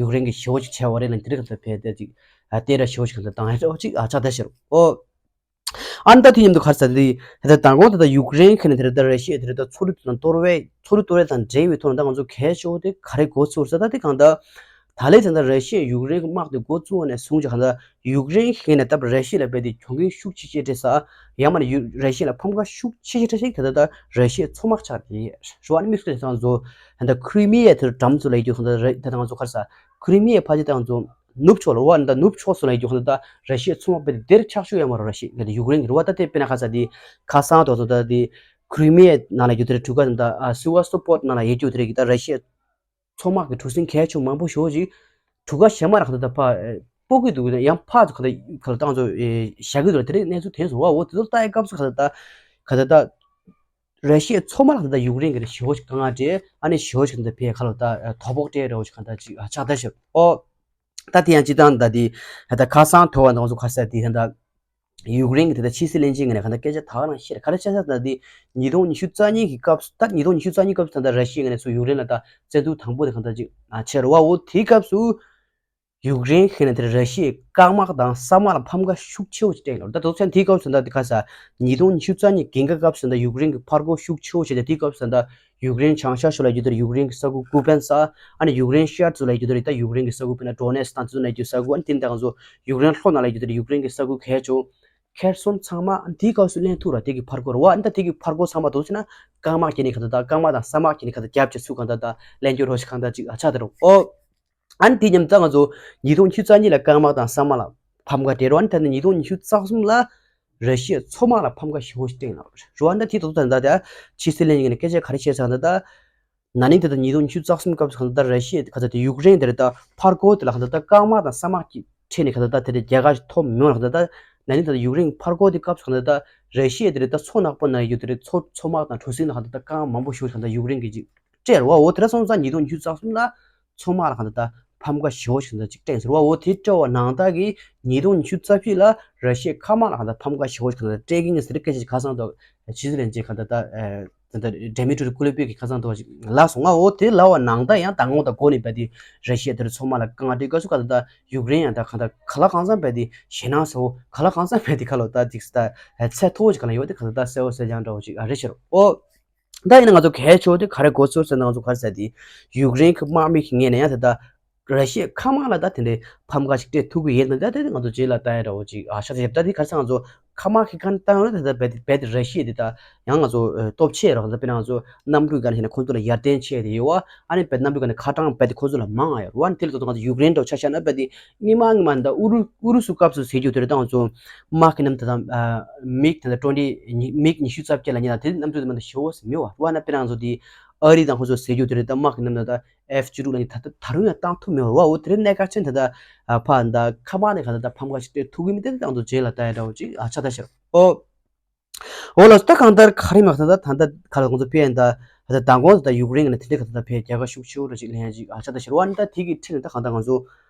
ཡུཀ་རེན་གྱི་ཞེ་པོ་ཞིག་བྱས་པ་རེད་ལ་དེ་རིང་ག་ད་ཕེབས་ཏེ་ཅིག་ཨ་དེ་ར་ཞེ་པོ་ཞིག་ག་ད་བཏང་ཡ་ཅིག་ཨ་ཆགས་བསྡད་ཤག་ཨོ། ཨ་ནི་ད་དུས་མཉམ་དུ་ག་རེ་ཟེར་དེ་ད་ལྟ་མདང་དགོང་ད་ལྟ་ཡུཀ་རེན་གྱི་ནས་དེ་རེད་ད་ར་ཤི་ཡ་དེ་རེད་ད་མཚོ་གྲུ་དེ་དང་གཏོར་བའི་མཚོ་གྲུ་གཏོར་བའི་དང་འབྲེལ་བའི་ཐོག་ནས་ད་ང་ཚོ་གལ་ཆེ་བོ་དེ་ག་རེ་འགོ་ཚུགས་ཟེར་ད་དེ་གང་ལྟར། ད་ལན་ད་ལྟ་ར་ཤི་ཡ་ཡུཀ་རེན་གྱི་དམག་དེ་འགོ་བཙུགས་ནས་བཟུང་ཅིག་གང་ལྟར། ཡུཀ་རེན་གཞན་ནས་སྟབས་ར་ཤི་ཡ་ལ་རྦད་དེ་གྱོང་གུན་ཤུགས་ཆེ་ཆེ་འཕྲད་ས། ཡང་མིན་ན་ཡུ་ར་ཤི་ཡ་ལ་ཕམ་ཁ་ཤུགས་ཆེ་ཆེ་འཕྲད་ཞིག་ད་ལྟ་ད་ར་ཤི་ཡའི་མཚོ་དམག་ཆགས་ཏེ་ཡོད་རེད་བ། ཨ་ནི་དམིགས་བསལ་ང་ཚོ་ད་ལྟ་ཁྲི་མི་ཡའི་དེར་འགྲམ་ཚོ་ལ་ཡོད་རྒྱུ་ད་ལྟ་ད་ལྟ་ང་ཚོ་ག་རེ་ཟེར་ཁྲི་མི་ཡའི་ཕ་ཆེ་ད་ང་ཚོ་ནུབ་ཕྱོགས་ལ་རེད་བ། ད་ལྟ་ནུབ་ཕྱོགས་སུ་ལ་ཡོད་རྒྱུ་ད་ལྟ་ད་ར་ཤི་ཡའི་མཚོ་དམག་རྦད་དེ་དེར་ཆགས་ཤུགས་ཡོད་མ་རེད། ར་ཤི་ཡ་ད་ལྟ་ཡུཀ་རེན་གྱི་རེད་བ། ད་ལྟ་དཔེར་ན་ག་རེ་ཟེར་དེ་ཁ་སང་དུ་ད་ལྟ་དེ་ཁྲི་མི་ཡའི་ནང་ལ་ཡོད་རྒྱུ་དེ་རེད། གྲུ་ཁ་ད་ལྟ་ཨ་སི་ཝ་སྟོ་པོར་ནང་ལ་ཡོད་རྒྱུ་དེ་རེད་ཀྱི་ད་ར་ཤི་ཡའི་མཚོ་དམག་གི་གྲུ་གཟིངས་གལ་ཆེ་མང་པོ་ཞེ་པོ་ཅིག་གྲུ་ཁ་གཞན་མ་ར་ག་ད་ད་ཕ་སྤོ་གི་འདུག་ཡང་ཕ་ཚོ་ག་ད་ག་ད་ད་ང་ཚོ་བཞག་གི་འདུག་དེ་རིང་གནས་ཚུལ་ཐོན་སོང་བ། འོ་དེ་ཚོ་ལྟ་ཡི་སྐབས་སུ་ག་ད་ད་ག་ད་ད་ར་ཤི་ཡའི་མཚོ་དམག་ལ་ག་ད་ད་ཡུཀ་རེན་གྱི་རེད་ཞེ་པོ་ཅིག་དཀའ་ངལ་འཕྲད་ཨ་ནི་ཞེ་པོ་ཅིག་ག་ད་ཕའི་ཁ་ལོ་ད་དོ་ཕོག་སྤྲད་རེ་བ་ཅིག་ག་ད་ཅིག་ཆགས་ད་ཤག་ཨོ། ད་དེ་ཡང་སྤྱི་བཏང་ད་དེ་ད་ཁ་སང་ཐོ་བ་ནང་ཚོ་ཁ་ས་དེ་ད་ད། ཡུཀ་རེན་གྱི་དེ་ལྟར་ཕྱི་སྲིད་བློན་ཆེན་གྱི་ནས་ག་ད་སྐད་ཆ་ད་ག་རང་བཤད་ག་རེ་བཤད་ས་ད་དེ་ཉིས་སྟོང་ཉི་ཤུ་རྩ་གཉིས་ཀྱི་སྐབས་སུ་ད་ཉིས་སྟོང་ཉི་ཤུ་རྩ་གཉིས་སྐབས་སུ་ད་ལྟ་ར་ཤི་ཡའི་ངོས་ནས་ཚུར་ཡུཀ་རེན་ལ་ད་བཙན་འཛུལ་དང་པོ་དེ་ག་ད་ཅིག་ཨ་བྱས་རེད་བ། འོ་དེའི་སྐབས་སུ་ཡུཀ་རེན་གྱི་ནས་དེ་ར་ཤི་ཡའི་རྐང་དམག་དང་ས་དམག་ལ་ཕམ་ཁ་ཤུགས་ཆེ་བོ་ཞིག་སྤྲད་ཡོད་རེད། ད་དེ་ཚོ་ཚན་དེའི་སྐབས་སུ་ད་དེ་ག་ས་ཉིས་སྟོང་ཉི་ཤུ་རྩ་གཉིས་འགན་ཁག་སྐབས་སུ་ད་ཡུཀ་རེན་གྱི་ཕར་རྒོལ་ཤུགས་ཆེ་བོ་བྱས་ཏེ་དེའི་སྐབས་སུ་ད་ཡུཀ་རེན་བྱང་ཤར་ཕྱོགས་ལ་ཡོད་དེ་ཡུཀ་རེན་གྱི་ས་ཁུལ་དགུ་པན་ས་ཨ་ནི་ཡུཀ་རེན་ཤར་ཚོ་ལ་ཡོད་དེ་ད་ཡུཀ་རེན་གྱི་ས་ཁུལ་དཔེར་ན་ཌོ་ནེ་སི་དང་དེ་ཚོ་ན་ཡོད་ས་ཁུལ་ཨ་ནི་དེ་ད་ང་ཚོ་ཡུཀ་རེན་ལྷོ་ནང་ལ་ཡོད་དེ་ཡུཀ་རེན་གྱི་ས་ཁུལ་གལ་ཆེ་བོ། ཁེར་སོན་ཚང་མ་འདིའི་སྐབས་སུ་ལེན་ཐུབ་ར་དེ་གི་ཕར་རྒོལ་ར་བ་འདི་དེ་གི་ཕར་རྒོལ་ཚང་མ་འདུག་ཟེར་ན་རྐང་དམག་གི་ནི་ག་ད་ད་རྐང་དམག་དང་ས་དམག་གི་ནི་ག་ད་རྒྱབ་ཀྱི་ཚུགས་གང་ད་ད་ལེན་རྒྱུ་རོ་ཞིག་གང་ད་ཅིག་ཨ་ཆགས་དེ་རོ་ཨོ། ཨ་ནི་དེ་མཉམ་དུ་ད་ང་ཚོ་ཉིས་སྟོང་ཉི་ཤུ་རྩ་གཉིས་ལ་རྐང་དམག་དང་ས་དམག་ལ་ཕམ་ཁ་སྤྲད་རོགས། ཨ་ནི་ད་ནི་ཉིས་སྟོང་ཉི་ཤུ་རྩ་གསུམ་ལ་ར་ཤི་ཡའི་མཚོ་དམག་ལ་ཕམ་ཁ་ཞེ་པོ་ཞིག་སྤྲད་ཡོད་རོགས། ཨ་ནི་ད་དེ་ད་ད་ད་ཕྱི་སྲིད་བློན་གཉིས་ཀྱིས་སྐད་ཆ་ག་རེ་བཤད་ཟེར་ན་ད། ན་ནིང་དེ་ད་ཉིས་སྟོང་ཉི་ཤུ་རྩ་གསུམ་སྐབས་སུ་གང་ལྟར་ར་ཤི་ཡ་ག་ཚོད་དེ་ཡུཀ་རེན་དེར་ད་ཕར་རྒོལ་དེ་ལ་གང་ལྟར་ད་རྐང་དམག་དང་ས་དམག་གི་ཁྲིད་ནས་གང་ལྟར་ད་དེ་རྒྱལ་ཁ་ཐོབ་མི་ཡོང་། གང་ལྟར་ད་ན་ནིང་དེ་ད་ཡུཀ་རེན་ཕར་རྒོལ་དེ་སྐབས་སུ་གང་ལྟར་ད་ར་ཤི་ཡ་དེ་རེད་ད་མཚོ་ནག་པོ་ནང་ཡོད་དེ་རེད། མཚོ་མཚོ་དམག་དང་གྲུ་གཟིངས་ལ་གང་ལྟར་ད་རྐང་མང་པོ་ཞིག་གང་ལྟར་ཡུཀ་རེན་གྱིས་ཅིག་སྤྲད་རོགས། འོ་དེ་འདྲ་སོང་ཙང་ཉིས་སྟོང་ཉི་ཤུ་རྩ་གསུམ་ལ་མཚོ་དམག་ལ་གང་ལྟར་ད་ཕམ་ཁ་ཞེ་པོ་ཞིག་གང་ལྟར་ཅིག་སྤྲད་ཟེར་བ། འོ་དེ་སྤྲད་པ་ནང་ལྟར་གྱི་ཉིས་སྟོང་ཉི་ཤུ་རྩ་བཞི་ལ་ར་ཤི་ཡའི་མཁའ་དམག་ལ་གང་ལྟར་ཕམ་ཁ་ཞེ་པོ་ཞིག་གང་ལྟར་སྤྲད་ཀྱི་ཡིན་ཟེར་སྐད་ཆ་ཞིག་ཁ་སང་དུ་ཕྱི་སྲིད་བློན་ཆེན་གང་ལྟར་ད། ད་ལྟ་ཌི་མི་ཊི་རི་ཀུ་ལེ་བྷི་གིས་ཁ་སང་དུ་ཞིག་ལབ་སོང་ང་། འོ་དེ་ལབ་པ་ནང་ལྟར་ཡང་མདང་དགོང་དང་འགོ་ནས་རྦད་དེ་ར་ཤི་ཡ་དེར་མཚོ་དམག་ལ་རྐང་སྤྲད་སྐབས་སུ་གང་ལྟར་ད་ཡུཀ་རེན་ཡང་ད་གང་ལྟར་ག་ལ་གང་འཚམ་རྦད་དེ་ཞེད་སྣང་ཚ་པོ། ག་ལ་གང་འཚམ་རྦད་དེ་ཁ་ལོ་ད་ཅིག་ད་ཚད་མཐོ་བོ་ཞིག་ག་ལ་ཡོད་དེ་གང་ལྟར་ད་གསལ་པོ་གསལ་རྐྱང་འདྲ་བོ་ཞིག་ཨ་རེད་ཤག་འོ་ད་ཡིན་ན་ང་ཚོ་གལ་ཆེ་བོ་དེ་ག་རེ་གོ་ཚོད་ཟེར་ན། ང་ཚོ་ག་རེ་ཟེར་དེ་ཡུཀ་རེན་གྱི་དམག་མི་གི་ངོས་ནས་ཡང་ད་ལྟ་ར་ཤི་ཡའི་མཁའ་དམག་ལ་ད་དེ་འདྲའི་ཕམ་ཁ་ཞིག་སྤྲད་ཐུབ་ཀྱི་ཡོད་ན། ད་དེ་ང་ཚོ་རྗེས་ལ་ལྟ་ཡ་འདྲ་བོ་ཅིག་ཨ་ཤ་ཚ་ཡོད། ད་དེ་ག་རེ་ཟེར་ང་ཚོ་མཁའ་དམག་གི་ཁ་བཏང་ན་ད་ད་རྦད་དེ་རྦད་དེ་ར་ཤི་ཡ་དེ་ད་ཡང་ང་ཚོ་ཨ་སྟོབས་ཆེ་རོགས། ད་དཔེར་ན་ང་ཚོ་གནམ་གྲུའི་སྒང་ནས་ཁོང་ཚོ་ལ་ཡར་ཐོན་ཆེ་དེ་ཡོད་བ། ཨ་ནི་རྦད་གནམ་གྲུའི་སྒང་ནས་ཁ་གྲངས་རྦད་དེ་ཁོང་ཚོ་ལ་མང་ང་ཡོད་རེད་བ། ཨ་ནི་དེ་ལ་ད་ང་ཚོ་ཡུཀ་རེན་འདྲ་བོ་ཆ་བཞག་ན་རྦད་དེ་སྔོན་མ་སྔོན་མ་ད་ཨུ་རུ་ཨུ་རུ་སུ་སྐབས་སུ་ཟེར་རྒྱུ་དེ་རེད། ད་ང་ཚོ་དམག་གི་གནམ་ད་ད་མིག་ད་ད་ཊུ་ཝེན་ཊི་མིག་ཉི་ཤུ་རྩ་བརྒྱད་ལབ་མཁན་ད་དེ་གནམ་གྲུ་དེ་མ་ད་ཞེ་པོ་ཞིག་མེད་བ། རེད་བ། ཨ་ནི་དཔེར་ན་ང་ཚོ་དེ་ཨ་རི་དང་ཁོང་ཚོ་ཟེར་རྒྱུ་དེ་རེད། ད་དམག་གི་གནམ་ད་ད་ཨེཕ་བཅུ་དྲུག་ལབ་མཁན་ད་ད་ད་རུང་ཡང་བཏང་ཐུབ་མེད་བ། འོ་དེ་རིང་གནད་འགག་ཆེན་ད་ལྟ་ཨ་ཕར་ད་མཁའ་དམག་ནས་གང་ལྟར་ད་ཕམ་ཁ་ཞིག་སྤྲད་ཐུབ་ཀྱི་མི་དེ་ད་ང་ཚོ་རྗེས་ལ་ལྟ་ཡ་འདྲ་བོ་ཅིག་ཨ་ཆགས་ད་ཤར། ཨོ། འོ་ལགས་སོ། ད་གང་ལྟར་ག་རེ་མ་ཟེར་ན་ད་ད་ལྟ་ག་ལ་ང་ཚོ་ཕེ་ཡན་ད་ད་ལྟ་མདང་དགོང་ད་ཡུཀ་རེན་གྱི་ནས་དེ་འདྲའི་ག་ད་ད་ཕེ་རྒྱལ་ཁ་ཤུགས་ཆེ་བོ་འདྲ་ཅིག་ལེན་ཡ་ཅིག་ཨ་ཆགས་ད་ཤར་བ། ཨ་ནི་ད་དེ་གི་ཁྲིད་ནས་ད་གང་ལྟར་ང་ཚོ་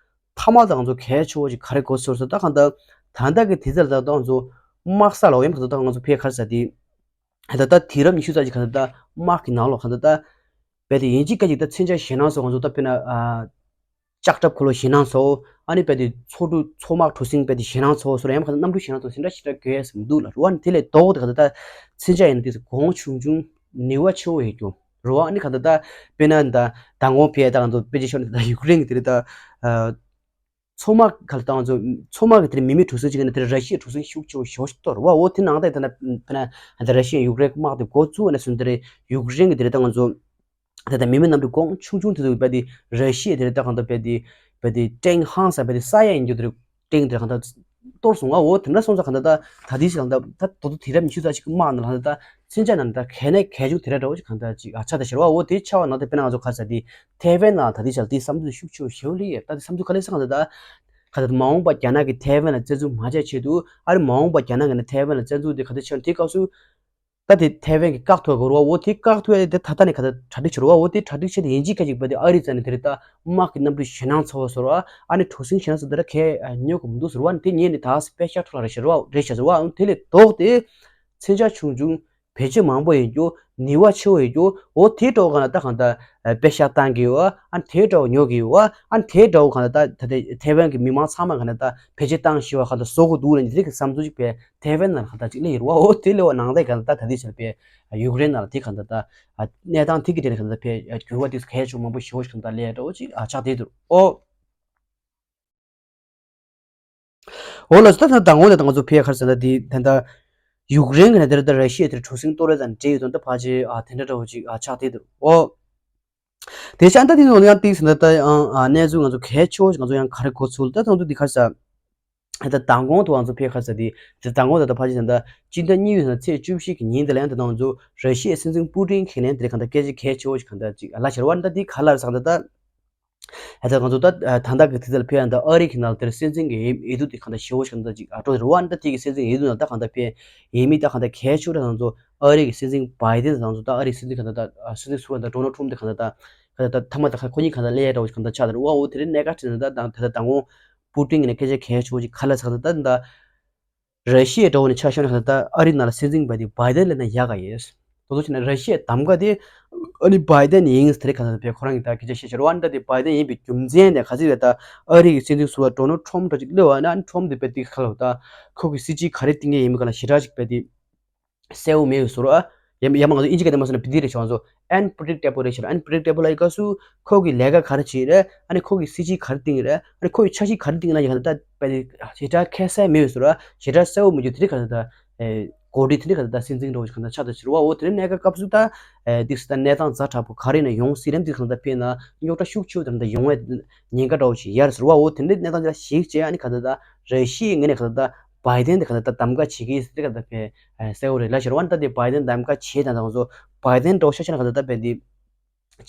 མཐའ་མ་ད་ང་ཚོ་གལ་ཆེ་བོ་ཅིག་ག་རེ་གོ་ཟེར་ཟེར་ད་གང་ལྟར་ད་ལྟ་གི་དུས་ཚོད་ལ་ད་ད་ང་ཚོ་དམག་ས་ལ་འོ་ཡང་ག་ད་ད་ང་ཚོ་ཕེ་ག་རེ་ཟེར་དེ། ད་ལྟ་དུས་རབས་ཉི་ཤུ་རྩ་གཅིག་ག་ད་ད་དམག་གི་ནང་ལོགས་ག་ད་ད་རྦད་དེ་ཡིན་གཅིག་སྐད་ཅིག་ད་མཚོན་ཆ་ཞེད་སྣང་སོགས་ང་ཚོ་ད་དཔེར་ན་ཨ་ལྕགས་ཁྲབ་འཁོར་ལོ་ཞེད་སྣང་ཚ་པོ། ཨ་ནི་རྦད་དེ་མཚོ་གྲུ་མཚོ་དམག་གྲུ་གཟིངས་རྦད་དེ་ཞེད་སྣང་ཚ་པོ་སོགས་ཡང་ག་ད་གནམ་གྲུ་ཞེད་སྣང་ཚ་པོ་དེ་འདྲ་ཞེ་དྲག་དགོས་ཡས་མི་འདུག་ལ། རེད་བ། ཨ་ནི་དེ་ལས་ལྡོག་སྟེ་ག་ད་ད་མཚོན་ཆ་ཡིན་ན་དེ་ཚོ་གོང་ཆུང་ཆུང་ནུས་པ་ཆེ་བོ་ཡོད་རྒྱུ་རེད་བ། ཨ་ནི་ག་ད་ད་དཔེར་ན་ད་མདང་དགོང་ཕེ་ད་ང་ཚོ་དཔེ་ཆ་ཤོར་ནས་ད་ཡུཀ་རེན་གྱི་དེ་རེད་ད། མཚོ་དམག་ག་ལ་ད་ང་ཚོ་མཚོ་དམག་གི་དེར་མི་མེད་གྲུ་གཟིངས་གཅིག་ཡིན་ན་དེར་ར་ཤི་ཡའི་གྲུ་གཟིངས་ཤུགས་ཆེ་བོ་ཞེ་པོ་ཞིག་གཏོར་བ། འོ་དེ་ནང་ད་ད་ད་ཕེ་ན་ད་ར་ཤི་ཡ་ཡུཀ་རེན་དམག་དེ་འགོ་བཙུགས་ནས་བཟུང་དེར་ཡུཀ་རེན་གྱི་དེར་ད་ང་ཚོ་ད་ལྟ་མི་མེད་གནམ་གྲུ་གོང་ཆུང་ཆུང་དེ་ཚོ་རྦད་དེ་ར་ཤི་ཡ་དེ་རེད་ད་གང་ལྟར་རྦད་དེ་རྦད་དེ་ཀྲེང་ཧང་ས་རྦད་དེ་ས་ཡ་ཡིན་རྒྱུ་དེ་རེད། ཀྲེང་དེ་རེད་གང་ལྟར་གཏོར་སོང་ང་། འོ་དེ་འདྲ་སོང་ཙང་གང་ལྟར་ད་ད་དེའི་ཕྱིར་གང་ལྟར་ད་དོ་དོ་དུས་རབས་ཉི་ཤུ་རྩ་གཅིག་གི་དམག་ནང་ལ་གང་ལྟར་མཚོན་ཆ་ནང་ད་གལ་གནད་གལ་ཆུང་དེ་འདྲ་འདྲ་བོ་ཅིག་གང་ལྟར་ཅིག་ཨ་ཆགས་ད་ཤར་བ། འོ་དེ་ཆགས་པ་ནང་ད་དཔེར་ན་ང་ཚོ་ག་རེ་ཟེར་དེ་ཐའེ་ཝན་ནང་ད་དེའི་ཕྱིར་དེ་བསམ་ཚུལ་ཤུགས་ཆེ་བོ་ཞེ་པོ་སླེབས་ཡོད། ད་དེ་བསམ་ཚུལ་ག་རེ་ཟེར་གང་ལྟར་ད། ག་ད་མ་འོངས་པ་རྒྱ་ནག་གིས་ཐའེ་ཝན་ལ་བཙན་འཛུལ་མ་བྱས་ཆེད་དུ་ཨ་རི་མ་འོངས་པ་རྒྱ་ནག་གིས་ནི་ཐའེ་ཝན་ལ་བཙན་འཛུལ་དེ་ག་དེ་བྱས་ན་དེའི་སྐབས་སུ་ད་དེ་ཐའེ་ཝན་གྱིས་བཀག་ཐུབ་དགོས་རེད་བ། འོ་དེ་བཀག་ཐུབ་ཡ་དེ་ད་ལྟ་ནས་ག་ད་གྲ་སྒྲིག་བྱེད་རེད་བ། འོ་དེ་གྲ་སྒྲིག་བྱས་ཏེ་ཡིན་གཅིག་སྐད་ཅིག་བ་དེ་ཨ་རི་རྩ་ནས་དེ་རེད་ད་དམག་གི་གནམ་གྲུ་ཞེད་སྣང་ཚ་བོ་ཟེར་བ། ཨ་ནི་གྲུ་གཟིངས་ཞེད་སྣང་ཚ་བོ་དེ་ར་གས་ཉོ་དགོས་མི་འདུག་ཟེར་བ། ཨ་ནི་དེ་ཉོས་ནས་ད་སེ་པེ་ཤག་ཐོག་ལ་རེད་ཤག་ཟེར་བ། རེད་ཤག་ཟེར་བ། ཨ་ནི་དེ་ལས་ལྡོག་སྟེ་མཚོན་ཆ་ཆུང་ཆུང་བེད་སྤྱོད་མང་པོ་ཡོད་རྒྱུ། ནུས་པ་ཆེ་བོ་ཡོད་རྒྱུ། འོ་དེ་འདྲ་བོ་གང་ལ་ད་གང་ལྟར་པེ་ཤག་བཏང་གི་ཡོད། ཨ་དེ་འདྲ་བོ་ཉོ་གི་ཡོད། ཨ་དེ་འདྲ་བོ་གང་ལ་ད་ད་ལྟ་ཐའེ་ཝན་གྱི་མི་མང་ཚང་མ་གང་ལ་ད་བེད་སྤྱོད་བཏང་ཤེས་པ་གང་ལྟར་བཟོ་དགོས་འདུག་ལབ་ནས་དེ་རིགས་ཀྱི་བསམ་ཚུལ་ཅིག་པས་ཐའེ་ཝན་ནང་ལ་གང་ལྟར་ཅིག་སླེབས་ཡོད་རེད་བ། འོ་དེ་སླེབས་པ་ནང་ལ་གང་ལ་ད་ད་ལྟའི་ཆར་པས་ཡུཀ་རེན་ནང་ལ་དེ་གང་ལྟར་ད་གནས་སྟངས་དེ་གི་གྲས་ནས་གང་ལྟར་པས་འགྱུར་བ་དེ་གལ་ཆེན་མང་པོ་ཞེ་པོ་ཞིག་གང་ལྟར་སླེབས་ཡོད་འདྲ་བོ་ཅིག་ཨ་ཆགས་བསྡད་འདུག་ཨོ། འོ་ལགས་སོ། ད་ད་མདང་དགོང་ནས་ད་ང་ཚོ་ཕེ་ཡ་ག་རེ་ཟེར་ན་དེ་ད་ད་ཡུཀ་རེན་གྱི་ནས་དེར་ད་ར་ཤི་ཡ་དེར་གྲུ་གཟིངས་གཏོར་རེས་དང་འབྲེལ་ཡོད་དོན་ད་ཕལ་ཆེར་ཨ་དེ་འདྲ་འདྲ་བོ་ཅིག་ཨ་ཆགས་བསྡད་འདུག་ཨོ། དེ་ཤ་ད་དེ་ནང་ཡང་ཏིག་ཟེར་ན་ད་ཨ་གནས་ཚུལ་ང་ཚོ་གལ་ཆེ་བོ་ཞིག་ང་ཚོ་ཡང་ག་རེ་གོ་ཚུལ་ད་ད་ང་ཚོ་འདི་ག་རེ་ཟེར། ད་མདང་དགོང་དུ་ང་ཚོ་ཕེ་ག་རེ་ཟེར་དེ་ད་མདང་དགོང་ད་ད་ཕལ་ཆེར་ད་ད་སྤྱི་ཟླ་གཉིས་པའི་ཚེས་བཅུ་བཞི་གི་ཉིན་དེ་ལ་ཡང་ད་ང་ཚོ་ར་ཤི་ཡའི་སྲིད་འཛིན་པུ་ཏིན་གྱིས་ནས་དེ་གང་ལྟར་སྐད་ཆ་གལ་ཆེ་བོ་ཞིག་གང་ལྟར་ཅིག་ལབ་ཤར་བ་ད་འདི་ག་ལ་ཟེར་ད་ད། ད་ལྟ་ང་ཚོ་ད་ད་ལྟ་གི་དུས་ཚོད་ལ་ཕེབས་ཡང་ད་ཨ་རི་གི་ནང་ལ་དེར་སྲིད་འཛིན་གྱི་འོས་འོས་བསྡུ་དེ་གང་ལྟར་ཞེ་པོ་ཞིག་གང་ལྟར་ཅིག་ཨ་འགྲོ་རེད་བ། ད་དེ་གི་སྲིད་འཛིན་འོས་བསྡུ་ནང་ད་གང་ལྟར་ཕེབས་ཡིན་མིན་ད་གང་ལྟར་གལ་ཆེ་ཤོས་ད་ང་ཚོ་ཨ་རི་གི་སྲིད་འཛིན་བྷའི་ཌེན་ད་ང་ཚོ་ད་ཨ་རི་སྲིད་འཛིན་གང་ལྟར་ད་སྲིད་འཛིན་ཟུར་པ་ད་ཌོ་ནལ་ཊམ་ཕ་དེ་གང་ལྟར་ད་གང་ལྟར་ད་ཐ་མ་ད་ཁོ་གཉིས་གང་ལྟར་སླེབས་ཡ་འདྲ་བོ་ཞིག་གང་ལྟར་ཆགས་ད་རེད་བ། འོ་དེ་རིང་གནད་འགག་ཆེ་ན་ད་ད་ད་ལྟ་མདང་དགོང་པུ་ཏིན་གྱི་ནས་སྐད་ཆ་གལ་ཆེ་བོ་ཞིག་ག་ལ་ཟེར་ད་ད་ད། ར་ཤི་ཡའི་འགྲོ་བ་ནི་ཆ་བཞག་ན་ད་ཨ་རི་ནང་ལ་སྲིད་འཛིན་པ་དེ་བྷའི་ཌེན་ལབ་ན་ཡག་ག་ཡོད། དོ་དོ་བྱས་ན་ར་ཤི་ཡའི་གདམ་ག་དེ་ཨ་ནི་བྷའི་ཌེན་ཡིན་དེ་རེད་ག་ད་བས་ཁོ་རང་གི་ད་སྐད་ཆ་བཤད་ཤར་བ་ད་དེ་བྷའི་ཌེན་ཡིན་པའི་རྒྱུ་མཚན་དེ་ག་ཚོད་རེད་ད། ཨ་རི་གི་སྲིད་འཛིན་ཟུར་པ་ཌོ་ནལ་ཊམ་ཕ་འདྲ་ཅིག་སླེབས་པ་ན་ཨ་ནི་ཊམ་ཕ་དེ་བས་དེ་ག་ལ་ད་ཁོ་གི་སྲིད་ཇུས་ག་རེ་བཏིང་གི་ཡིན་མིན་ག་ལ་ཞེ་དྲག་ཅིག་བས་དེ། གསལ་པོ་མེད་ཟེར་རོ། ཡ་ཡ་མ་ང་ཚོ་ཨིན་ཇི་སྐད་དེ་མ་སོང་ན་བི་དི་རེད་ཤག་ང་ཚོ་ཨན་པི་རི་ཌིག་ཊེ་བལ་རེད་ཤག་ཨན་པི་རི་ཌིག་ཊེ་བལ་ལ་ཡི་ག་སུ་ཁོ་གི་ལས་ཀ་ག་རེ་བྱེད་རེད། ཨ་ནི་ཁོ་གི་སྲིད་ཇུས་ག་རེ་བཏིང་རེད། ཨ་ནི་ཁོ་གི་འཆར་གཞི་ག་རེ་བཏིང་ན་ཡང་ད་ད་ཞེ་དྲག་ཁ་གསལ་མེད་ཟེར་རོ། ཞེ་དྲག་གསལ་པོ་མི་འདུག་དེ་རིང་ག་ད་ད་ འགོ་ཁྲིད་དེ་འདྲ་ག་ད་ད་སྲིད་འཛིན་འདྲ་བོ་ཞིག་ག་ད་ཆགས་ད་ཕྱིར་བ། འོ་དེ་འདྲ་གནས་སྐབས་སྐབས་སུ་ད་ཨེ་ཏིག་ཙམ་ད་གནས་སྟངས་ཛ་དྲག་པོ་ག་རེ་ཡིན་ན་ཡོང་སྲིད་རན། ཏིག་ཙམ་ད་དཔེར་ན་རྙོག་དྲ་ཤུགས་ཆེ་བོ་དེ་འདྲ་ཡོང་བའི་ཉེན་ཁ་འདྲ་བོ་ཞིག་ཡོད་རེད་ཟེར་བ། འོ་དེ་འདྲའི་གནས་སྟངས་ཅིག་ལ་གཞིགས་བྱས། ཨ་ནི་ག་ད་ད་ར་ཤི་ཡའི་ངོས་ནས་ག་ད་ད་བྷའི་ཏན་དེ་ག་ད་ད་གདམ་ག་བྱེད་ཀྱི་ཡོད་ཟེར་ག་ད་དཔེ་ཨེ་གསལ་བོ་རེད་ལབ་ཕྱིར་བ། ཨ་ནི་ད་དེ་བྷའི་ཏན་གདམ་ག་བྱེད་དང་ད་ང་ཚོ་བྷའི་ཏན་འདྲ་བོ་ཤ་ཤ་ན་ག་ད་ད་དཔེ་འདི་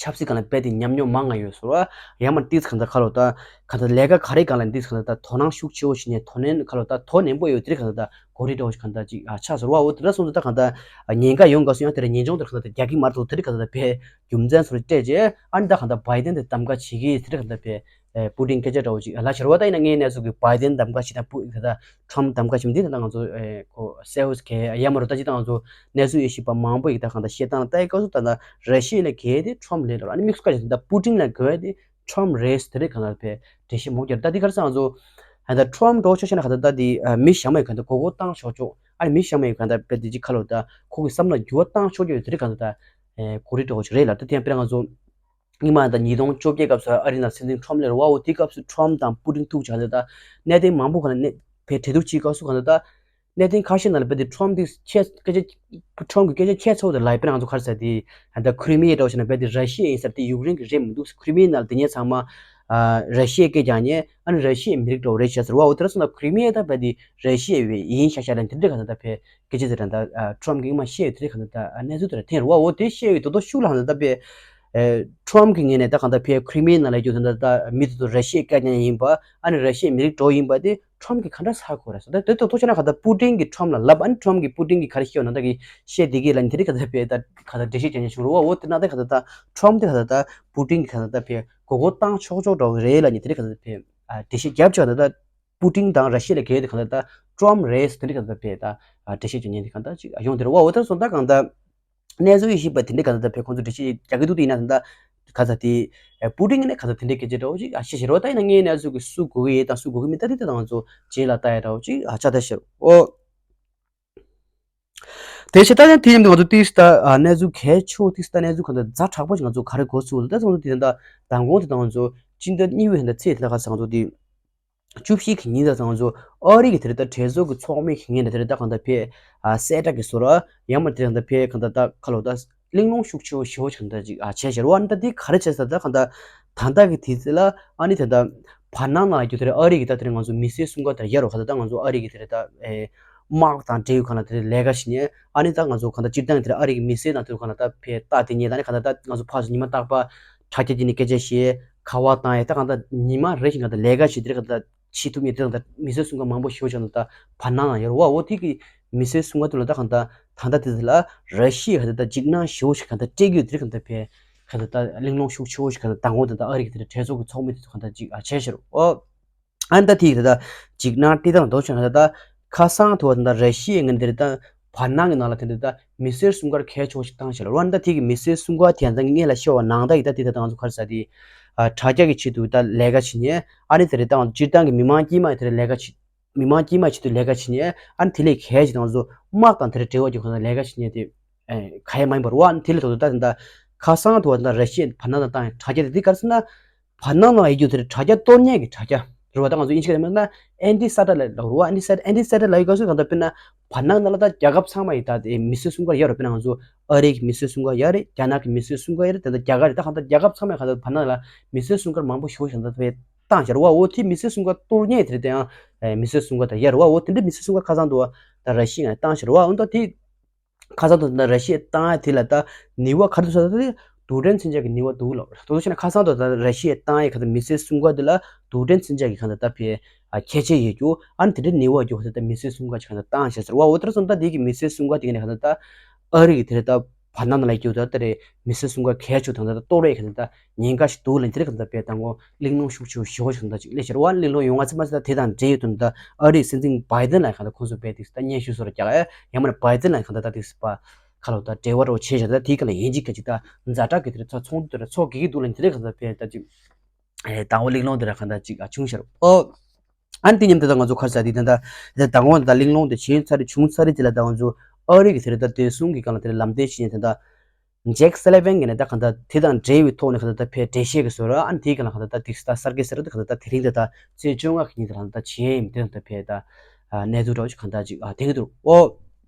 ཆབ་སྲིད་སྒང་ལ་རྦད་དེ་ཉམས་མྱོང་མང་ང་ཡོད་ཟེར་བ། ཡང་མ་ཏིག་ཙམ་ག་ད་ཁ་ལོ་ད་ག་ད་ལས་ཀ་ག་རེ་སྒང་ལ་ཏིག་ཙམ་ག་ད་ད་དོ་སྣང་ཤུགས་ཆེ་བོ་བྱེད་མཁན། དོ་ནན་ཁ་ལོ་ད་དོ་ནན་པོ་ཡོད་དེ་རིགས་ག་ད་ད་འགོ་ཁྲིད་འདྲ་བོ་ཞིག་ག་ད་ཅིག་ཨ་ཆགས་ཟེར་བ། འོ་དེ་འདྲ་སོང་ཙང་ད་ག་ད་ཉེན་ཁ་ཡོང་དགོས་སོང་ཡང་དེ་ར་ཉེན་ཆུང་དེ་རིགས་ག་ད་རྒྱག་གི་མ་རེད་དོ། དེ་རིགས་ག་ད་ད་དཔེ་རྒྱུ་མཚན་ཚོ་རེ་སྤྲད་རྗེས་ཨ་ནི་ད་ག་ད་བྷའི་ཏན་དེ་གདམ་ག་བྱེད་ཀྱི་ཡོད་དེ་རིགས་ག་ད་དཔེ་ཨེ་པུ་ཏིན་སྐད་ཆ་འདྲ་བོ་ཅིག་ལབ་ཕྱིར་བ། ད་ཡིན་ན་ངའི་གནས་ཚུལ་གྱི་བྷའི་ཏན་གདམ་ག་བྱེད་དང་པུ་ད་ད་ཁྲོམ་གདམ་ག་བྱེད་མི་འདི་ད་ང་ཚོ་ཨེ་ཁོ་གསལ་བོ་གལ་ཡ་མ་རུ་ད་ཅི་ད་ང་ཚོ་གནས་ཚུལ་དབྱེ་ཞིབ་པ་མང་པོ་ཡིས་ད་གང་ལྟར་བཤད་སྟངས་ལ་ལྟ་ཡི་སྐབས་སུ་ད་ལྟ་ར་ཤི་ཡ་ལས་གལ་ཏེ་ཁྲོམ་རེད་ལ། ཨ་ནི་དམིགས་སུ་བཀར་བྱས་ད་པུ་ཏིན་ལས་གལ་ཏེ་ཁྲོམ་རེད་དེ་རེད་གང་ལྟར་དཔེ་འགྲེལ་བཤད་མོ་རྒྱབ། ད་འདི་ག་རེ་ཟེར་ང་ཚོ་ད་ལྟ་ཁྲོམ་འགྲོ་ཆོག་ཤེས་ན་གང་ལྟར་ད་འདི་མི་གཞན་མ་ཡི་གང་ལྟར་མགོ་སྐོར་བཏང་ཆོག་ཆོག་ཨ་ནི་མི་གཞན་མ་ཡི་གང་ལྟར་དཔེ་འདི་ཅི་ཁ་ལོ་ད་ཁོ་གི་བསམ་བློ་འགྱུར་བ་བཏང་ཆོག་ཆོག་ཡོད་དེ་རེད་གང་ལྟར་ད་གོ་རིག་འགྲོ་ཆོག་རེད་ལ། ད་དེ་ཡང་དཔེར་ང་ཚོ་སྔོན་མ་ད་ཉིས་སྟོང་བཅོ་བརྒྱད་སྐབས་སུ་ཨ་རི་ནང་སྲིད་འཛིན་ཁྲོམ་ལས་རེད་བ། འོ་དེ་སྐབས་སུ་ཁྲོམ་དང་པུ་ཏིན་ཐུག་བྱས་ད་ལྟ་གནད་དོན་མང་པོ་གང་ལ་གནད་དེ་གྲོས་བསྡུར་བྱེད་སྐབས་སུ་གང་ལྟར་ད་གནད་དོན་ཁ་ཤས་ནང་ལ་རྦད་དེ་ཁྲོམ་དེ་ཁྱད་སྐད་ཆ་ཁྲོམ་གྱི་སྐད་ཆ་ཁྱད་ཚོ་དེ་ལ་དཔེར་ང་ཚོ་ག་རེ་ཟེར་དེ་ད་ཁྲི་མི་ཡ་འདྲ་བོ་ཞིག་ན་རྦད་དེ་ར་ཤི་ཡ་ཡིན་ཟེར་དེ་ཡུཀ་རེན་གྱི་རེད་མི་འདུག་ཁྲི་མི་ཡའི་ནང་ལ་དེ་ཉིད་ཚང་མ་ཨ་ར་ཤི་ཡའི་སྐད་རྒྱག་མཁན་ཨ་ནི་ར་ཤི་ཡའི་མི་རིགས་འདྲ་བོ་རེད་བྱས་ཟེར་བ། འོ་དེ་ར་སོང་ན་ཁྲི་མི་ཡ་ད་རྦད་དེ་ར་ཤི་ཡའི་ཡིན་ཤག་ཤག་ལ་དེ་འདྲ་གང་ལྟར་ད་དཔེ་སྐད་ཆ་དེ་ར་ད་ཁྲོམ་གྱིས་སྔོན་མ་བཤད་ཡོད་དེ་རེད་གང་ལྟར་ད་གནས་ཚུལ་དེ་ར་འཐེན་རེད་བ། འོ་དེ་བཤད་ཡོད་དོ་དོ་ཤུགས་ལ་གང་ལྟར་ད་དཔེ་ཨེ་ཁྲོམ་གྱི་ངོས་ནས་ད་གང་ལྟར་ཕའི་ཁྲི་མི་ཡའི་ནང་ལ་ཡོད་དོ་ད་ད་མི་དེ་ཚོ་ར་ཤི་ཡའི་སྐད་རྒྱག་མཁན་ཡིན་པ་ཨ་ནི་ར་ཤི་ཡའི་མི་རིགས་འདྲ་བོ་ཡིན་པ་དེ་ཁྲོམ་གྱིས་ག་འདྲ་ཧ་གོ་རེད་ཟེར། ད་དེ་ཐོག་ཐོག་བྱས་ན་གང་ལྟར་པུ་ཏིན་གྱིས་ཁྲོམ་ལ་ལབ། ཨ་ནི་ཁྲོམ་གྱིས་པུ་ཏིན་གྱིས་ག་རེ་བཤད་ཡོད་ན་ད་གི་བཤད་བསྡད་ཀྱི་ལ་ནི་དེ་རིགས་གང་ལྟར་ཕའི་ད་གང་ལྟར་འགྲེལ་བཤད་རྒྱག་མཁན་བྱུང་རེད་བ། འོ་དེ་ན་ད་གང་ལྟར་ད་ཁྲོམ་དེ་གང་ལྟར་ད་པུ་ཏིན་གྱིས་གང་ལྟར་ད་ཕའི་མགོ་སྐོར་བཏང་ཆོག་ཆོག་འདྲ་བོ་རེད་ལ་ནི་དེ་རིགས་གང་ལྟར་ཕའི་ཨ་འགྲེལ་བཤད་རྒྱབ་ཆོག་ད་ད་པུ་ཏིན་དང་ར་ཤི་ཡ་ལས་གལ་ཏེ་གང་ལྟར་ད་ཁྲོམ་རེད་དེ་འདྲ་གང་ལྟར་དཔེ་ད་འགྲེལ་བཤད་རྒྱག་མཁན་དེ་གང་ལྟར་ཅིག་ཡོང་དེ་རེད་བ། འོ་ད་སོང་ད་གང་ལྟར་གནས་ཚུལ་དབྱེ་ཞིབ་པ་དེ་འདྲ་གང་ལྟར་དཔེ་ཁོང་ཚོ་འགྲེལ་བཤད་རྒྱག་གི་འདུག་དེ་ཡིན་ན་ད་ག་ས་དེ་པུ་ཏིན་ནས་གང་ལྟར་དེ་འདྲའི་སྐད་ཆ་འདྲ་བོ་ཅིག་བཤད་བཞིན་རེད་བ། ད་ཡིན་ན་ངའི་གནས་ཚུལ་གྱི་སུ་དགོས་ཀྱི་ཡོད་དང་སུ་དགོས་ཀྱི་མེད་ད་དེ་ད་ང་ཚོ་རྗེས་ལ་ལྟ་ཡ་འདྲ་བོ་ཅིག་ཆགས་ད་ཤེར་འོ། དེ་བྱས་ད་ཡང་དེ་མཉམ་དུ་ང་ཚོ་ཏིས་ད་གནས་ཚུལ་གལ་ཆེ་བོ་ཏིས་ད་གནས་ཚུལ་གང་ལྟར་ཛ་དྲག་པོ་ཅིག་ང་ཚོ་ག་རེ་གོ་ཚུལ་ད་ང་ཚོ་དེ་ད་མདང་དགོང་དེ་ད་ང་ཚོ་སྤྱི་ཟླ་གཉིས་པའི་ད་ཚེས་དེ་ད་ག་ས་ང་ཚོ་དེ། བཅུ་བཞི་གི་ཉིན་ད་ང་ཚོ་ཨ་རི་གི་དེ་རེད་ད་གྲོས་ཚོགས་ཀྱི་ཚོགས་མི་གི་ངོས་ནས་དེ་རེད་ད་གང་ལྟར་ཕེ་ཨ་གསལ་བསྒྲགས་ཀྱི་བཟོ་འདྲ་ཡང་མ་དེ་རེད་ད་གང་ལྟར་ཕེ་གང་ལྟར་ད་ཁ་ལོ་ད་གླེང་སློང་ཤུགས་ཆེ་བོ་ཞེ་བོ་ཞིག་གང་ལྟར་ཅིག་ཨ་བྱས་ཤར་བ། ཨ་ནི་ད་འདི་ག་རེ་བྱས་ས་ད་གང་ལྟར་ད་ལྟ་གི་དུས་ཚོད་ལ་ཨ་ནི་དེ་ད་བར་སྣང་ནང་ལ་རྒྱུ་དེ་རེད་ཨ་རི་གི་དེ་རེད་ང་ཚོ་མི་སེར་སྲུང་སྐར་དེ་ཡར་རོ་གང་ལྟར་ད་ང་ཚོ་ཨ་རི་གི་དེ་རེད་ད་ཨེ་དམག་དང་འབྲེལ་ཡོད་གང་ལ་དེ་རེད་ལས་ཀ་བྱེད་ཉེ་ཨ་ནི་ད་ང་ཚོ་གང་ལྟར་སྤྱིར་བཏང་གི་དེ་རེད་ཨ་རི་གི་མི་སེར་ནང་དེ་རེད་གང་ལ་ད་ཕེ་ལྟ་དེ་ཉེ་ད་ནི་གང་ལྟར་ད་ང་ཚོ་ཕར་ཚུར་ཉི་མ་རྟག་པར་དྲ་རྒྱ་དེ་ནས་སྐད་ཆ་བཤད། ཁ་པར་བཏང་ཡས་ད་གང་ལྟར་ཉི་མ་རེ་བཞིན་གང་ལྟར་ལས་ཀ་བྱེད་དེ་གང་ལྟར་བྱེད་ཐུབ་མཁན་དེ་གང་ལྟར་མི་སེར་སྲུང་སྐར་མང་པོ་ཞེ་པོ་ཅིག་ད་བར་སྣང་ནང་ཡོད་རེད་བ། འོ་དེ་གི་མི་སེར་སྲུང་སྐར་དེ་ལ་ད་གང་ལྟར་ད་ལྟ་དེ་ལ་ར་ཤི་ཡ་གང་ལྟར་ད་འཇིགས་སྣང་ཞེ་པོ་ཞིག་གང་ལྟར་སྤྲད་ཀྱི་ཡོད་དེ་གང་ལྟར་ཕེ་གང་ལྟར་ད་གླེང་སློང་ཤུགས་ཆེ་བོ་ཞིག་གང་ལྟར་མདང་དགོང་དེ་ད་ཨ་རི་གི་དེ་འདྲ་གྲོས་ཚོགས་ཀྱི་ཚོགས་མི་དེ་ཚོ་གང་ལྟར་ཅིག་ཨ་བྱས་ཤར་འོ། ཨ་ནི་ད་དེ་གི་ད་ལྟ་འཇིགས་སྣང་སྤྲད་སྟངས་དོ་ཆེན་ད་ལྟ་ཁ་སང་དུ་བ་ད་ལྟ་ར་ཤི་ཡའི་ངན་དེ་ད་བར་སྣང་གི་ནང་ལ་དེ་འདྲ་ད་མི་སེར་སྲུང་སྐར་གལ་ཆེ་བོ་ཞིག་བཏང་ཤག་ལ། འོ་ན་ད་དེ་གི་མི་སེར་སྲུང་སྐར་དེ་ཡང་ད་ངས་ལ་ཤོད་པ་ནང་ད་ཡི་ད་དེ་ད་ང་ཚོ་ག་རེ་ཟ་དེ་ཨ་དྲ་རྒྱ་གི་ཆེད་དུ་ད་ལས་ཀ་བྱེད་ཉེ་ཨ་ནི་དེ་རེད་ད་ང་ཚོ་སྤྱིར་བཏང་གི་མི་མང་དཀྱུས་མ་དེ་རེད་ལས་ཀ་བྱེད་མི་མང་དཀྱུས་མ་ཆེད་དུ་ལས་ཀ་བྱེད་ཉེ་ཨ་ནི་དེ་ལས་གལ་ཆེ་ད་ང་ཚོ་དམག་དང་དེ་རེད་འབྲེལ་བ་རྒྱུ་ཁོ་ན་ལས་ཀ་བྱེད་ཉེ་དེ་ཨེ་ག་ཡེ་མ་ཡིན་པར་བ་ཨ་ནི་དེ་ལས་ད་ད་ད་ཁ་སང་དུ་བ་ད་ར་ཤི་ཡའི་བར་སྣང་ད་བཏང་ཡ་དྲ་རྒྱ་དེ་དེ་ག་རེ་ཟེར་ན། བར་སྣང་ནང་ཡོད་རྒྱུ་དེ་དྲ་རྒྱ་གཏོར་ཉེས་ཀྱི་དྲ་རྒྱ་རེད་བ། ད་ང་ཚོ་ཨིན་ཇི་སྐད་ནང་ན་ཨན་ཏི་སེ་ཊ་ལའིཊ་ལབ་རེད་བ། ཨན་ཏི་སེ་ཊ་ཨན་ཏི་སེ་ཊ་ལའིཊ་ལབ་ཡོད་སྐབས་སུ་གང་ལྟར་དཔེར་ན་བར་སྣང་ནང་ལ་ད་རྒྱལ་ཁབ་ཚང་མ་ཡི་ད་དེ་མི་སེར་སྲུང་སྐར་ཡོད་རེད། དཔེར་ན་ང་ཚོ་ཨ་རི་གི་མི་སེར་སྲུང་སྐར་ཡོད་རེད། ད་ལྟ་རྒྱ་གར་རེད། ད་གང་ལྟར་རྒྱལ་ཁབ་ཚང་མས་གང་ལྟར་བར་སྣང་ལ་མི་སེར་སྲུང་སྐར་མང་པོ་ཞེ་པོ་ཞིག་ད་ལྟ་བཏང་བཞག་རེད་བ། འོ་དེ་མི་སེར་སྲུང་སྐར་གཏོར་ཉེས་དེ་རེད། དེ་ཡང་མི་སེར་སྲུང་སྐར་ད་ཡོད་རེད་བ། འོ་དེ་འདྲའི་མི་སེར་སྲུང་སྐར་ཁ་སང་དུ་བ་ད་ར་ཤི་ཡ་ནས་བཏང་བཞག་རེད་བ། འོ་ད་དེ། ཁ་སང་དུ་ད་ར་ཤི་ཡས་བཏང་ཡ་དེ་ལ་ད་ནུས་པ་ག་རེ་འདུག་ཟེར་ན་ད་དེ་རྡུལ་ཕྲན་མཚོན་ཆ་གི་ནུས་པ་འདུག་ལབ་རེད། དེ་ཚོ་བྱས་ན་ཁ་སང་དུ་ད་ར་ཤི་ཡས་བཏང་ཡ་ག་ད་མི་སེར་སྲུང་སྐར་དེ་ལ་རྡུལ་ཕྲན་མཚོན་ཆ་གི་ག་ད་ད་ཕེ་ཁྱད་ཆོས་ཡོད་རྒྱུ་ཨ་ནི་དེ་འདྲའི་ནུས་པ་ཡོད་རྒྱུ་ག་ད་ད་མི་སེར་སྲུང་སྐར་ཅིག་ག་ད་བཏང་བཞག་ཟེར་བ། འོ་དེ་ར་སོང་ད་དེ་གི་མི་སེར་སྲུང་སྐར་དེ་ག་ནས་ག་ད་ད་ཨ་རི་གི་དེ་རེད་ད་བར་སྣང་ནང་ལ་རྒྱུ་ད་དེ་རེད། མི་སེར་སྲུང་སྐར་གལ་ཆེ་ད་ད་ད་གཏོར་བའི་ག་ད་ད། ཉེན་ཁ་ཞིག་འདུག་ལབ་དེ་རིང་གང་ལྟར་དཔེ་ད་ངོ་གླེང་སློང་ཤུགས་ཆེ་བོ་ཞེ་པོ་ཞིག་གང་ལྟར་ཅིག་སླེབས་ཤར་བ། གླེང་སློང་ཡོང་ང་ཚང་མ་ད་དེ་དང་འབྲེལ་ཡོད་དུ་ད་ཨ་རིའི་སྲིད་འཛིན་བྷའི་ཏན་ལ་གང་ལྟར་ཁོང་ཚོ་དཔེ་དེ་ད་སྙན་ཞུ་བཟོ་འདྲ་རྒྱག་ཨེ་ཡང་མིན་ན་བྷའི་ཏན་ལ་གང་ལྟར་ད་དེ་སི་པ་ཁ་ལོ་ད་འབྲེལ་བ་རོ་བྱས་ཤར་ད་དེའི་སྐབས་ལ་ཡིན་གཅིག་ག་གཅིག་ད་ཛ་དྲག་གི་དེ་རེད་ཚོགས་ཚོགས་འདུ་དེ་རེད་ཚོགས་དགོས་ཀྱི་འདུག་ལབ་དེ་རིང་གང་ལྟར་དཔེ་ད་ཅིག་ད་ངོ་གླེང་སློང་དེ་ར་གང་ལྟར་ཅིག་བྱུང་ཤར་ཨོ། ཨ་ནི་དེ་མཉམ་དུ་ད་ང་ཚོ་ཁར་ས་དེ་ད་ད་ད་ངོ་ད་གླེང་སློང་དེ་བྱས་ཚར་རེད་བྱུང་ཚར་རེད་དེ་ལ་ད་ང་ཚོ་ཨ་རི་གི་དེ་རེད་ད་བདེ་སྲུང་གི་སྒང་ལ་དེ་རེད་ལམ་སྟོན་བྱས་ནས་དེ་ད། ཇེག་སེ་ལི་ཝན་གྱིས་ནི་ད་གང་ལྟར་དེ་དང་འབྲེལ་བའི་ཐོག་ནས་གང་ལྟར་ད་ཕེ་འགྲེལ་བཤད་ཀྱི་བཟོ་འདྲ་ཨ་ནི་དེའི་སྒང་ལ་གང་ལྟར་ད་དེ་ད་གསར་འགོད་ཟེར་ད་གང་ལྟར་ད་དེ་རིང་དེ་ད་ཚེས་བཅོ་ལྔ་གི་ཉིན་དེ་ལ་གང་ལྟར་བྱས་ཡིན་དེ་ད་ཕེ་ད་གནས་ཚུལ་འདྲ་བོ་ཞིག་གང་ལྟར་ཅིག་ཨ་དེ་གི་འདུག་ཨོ།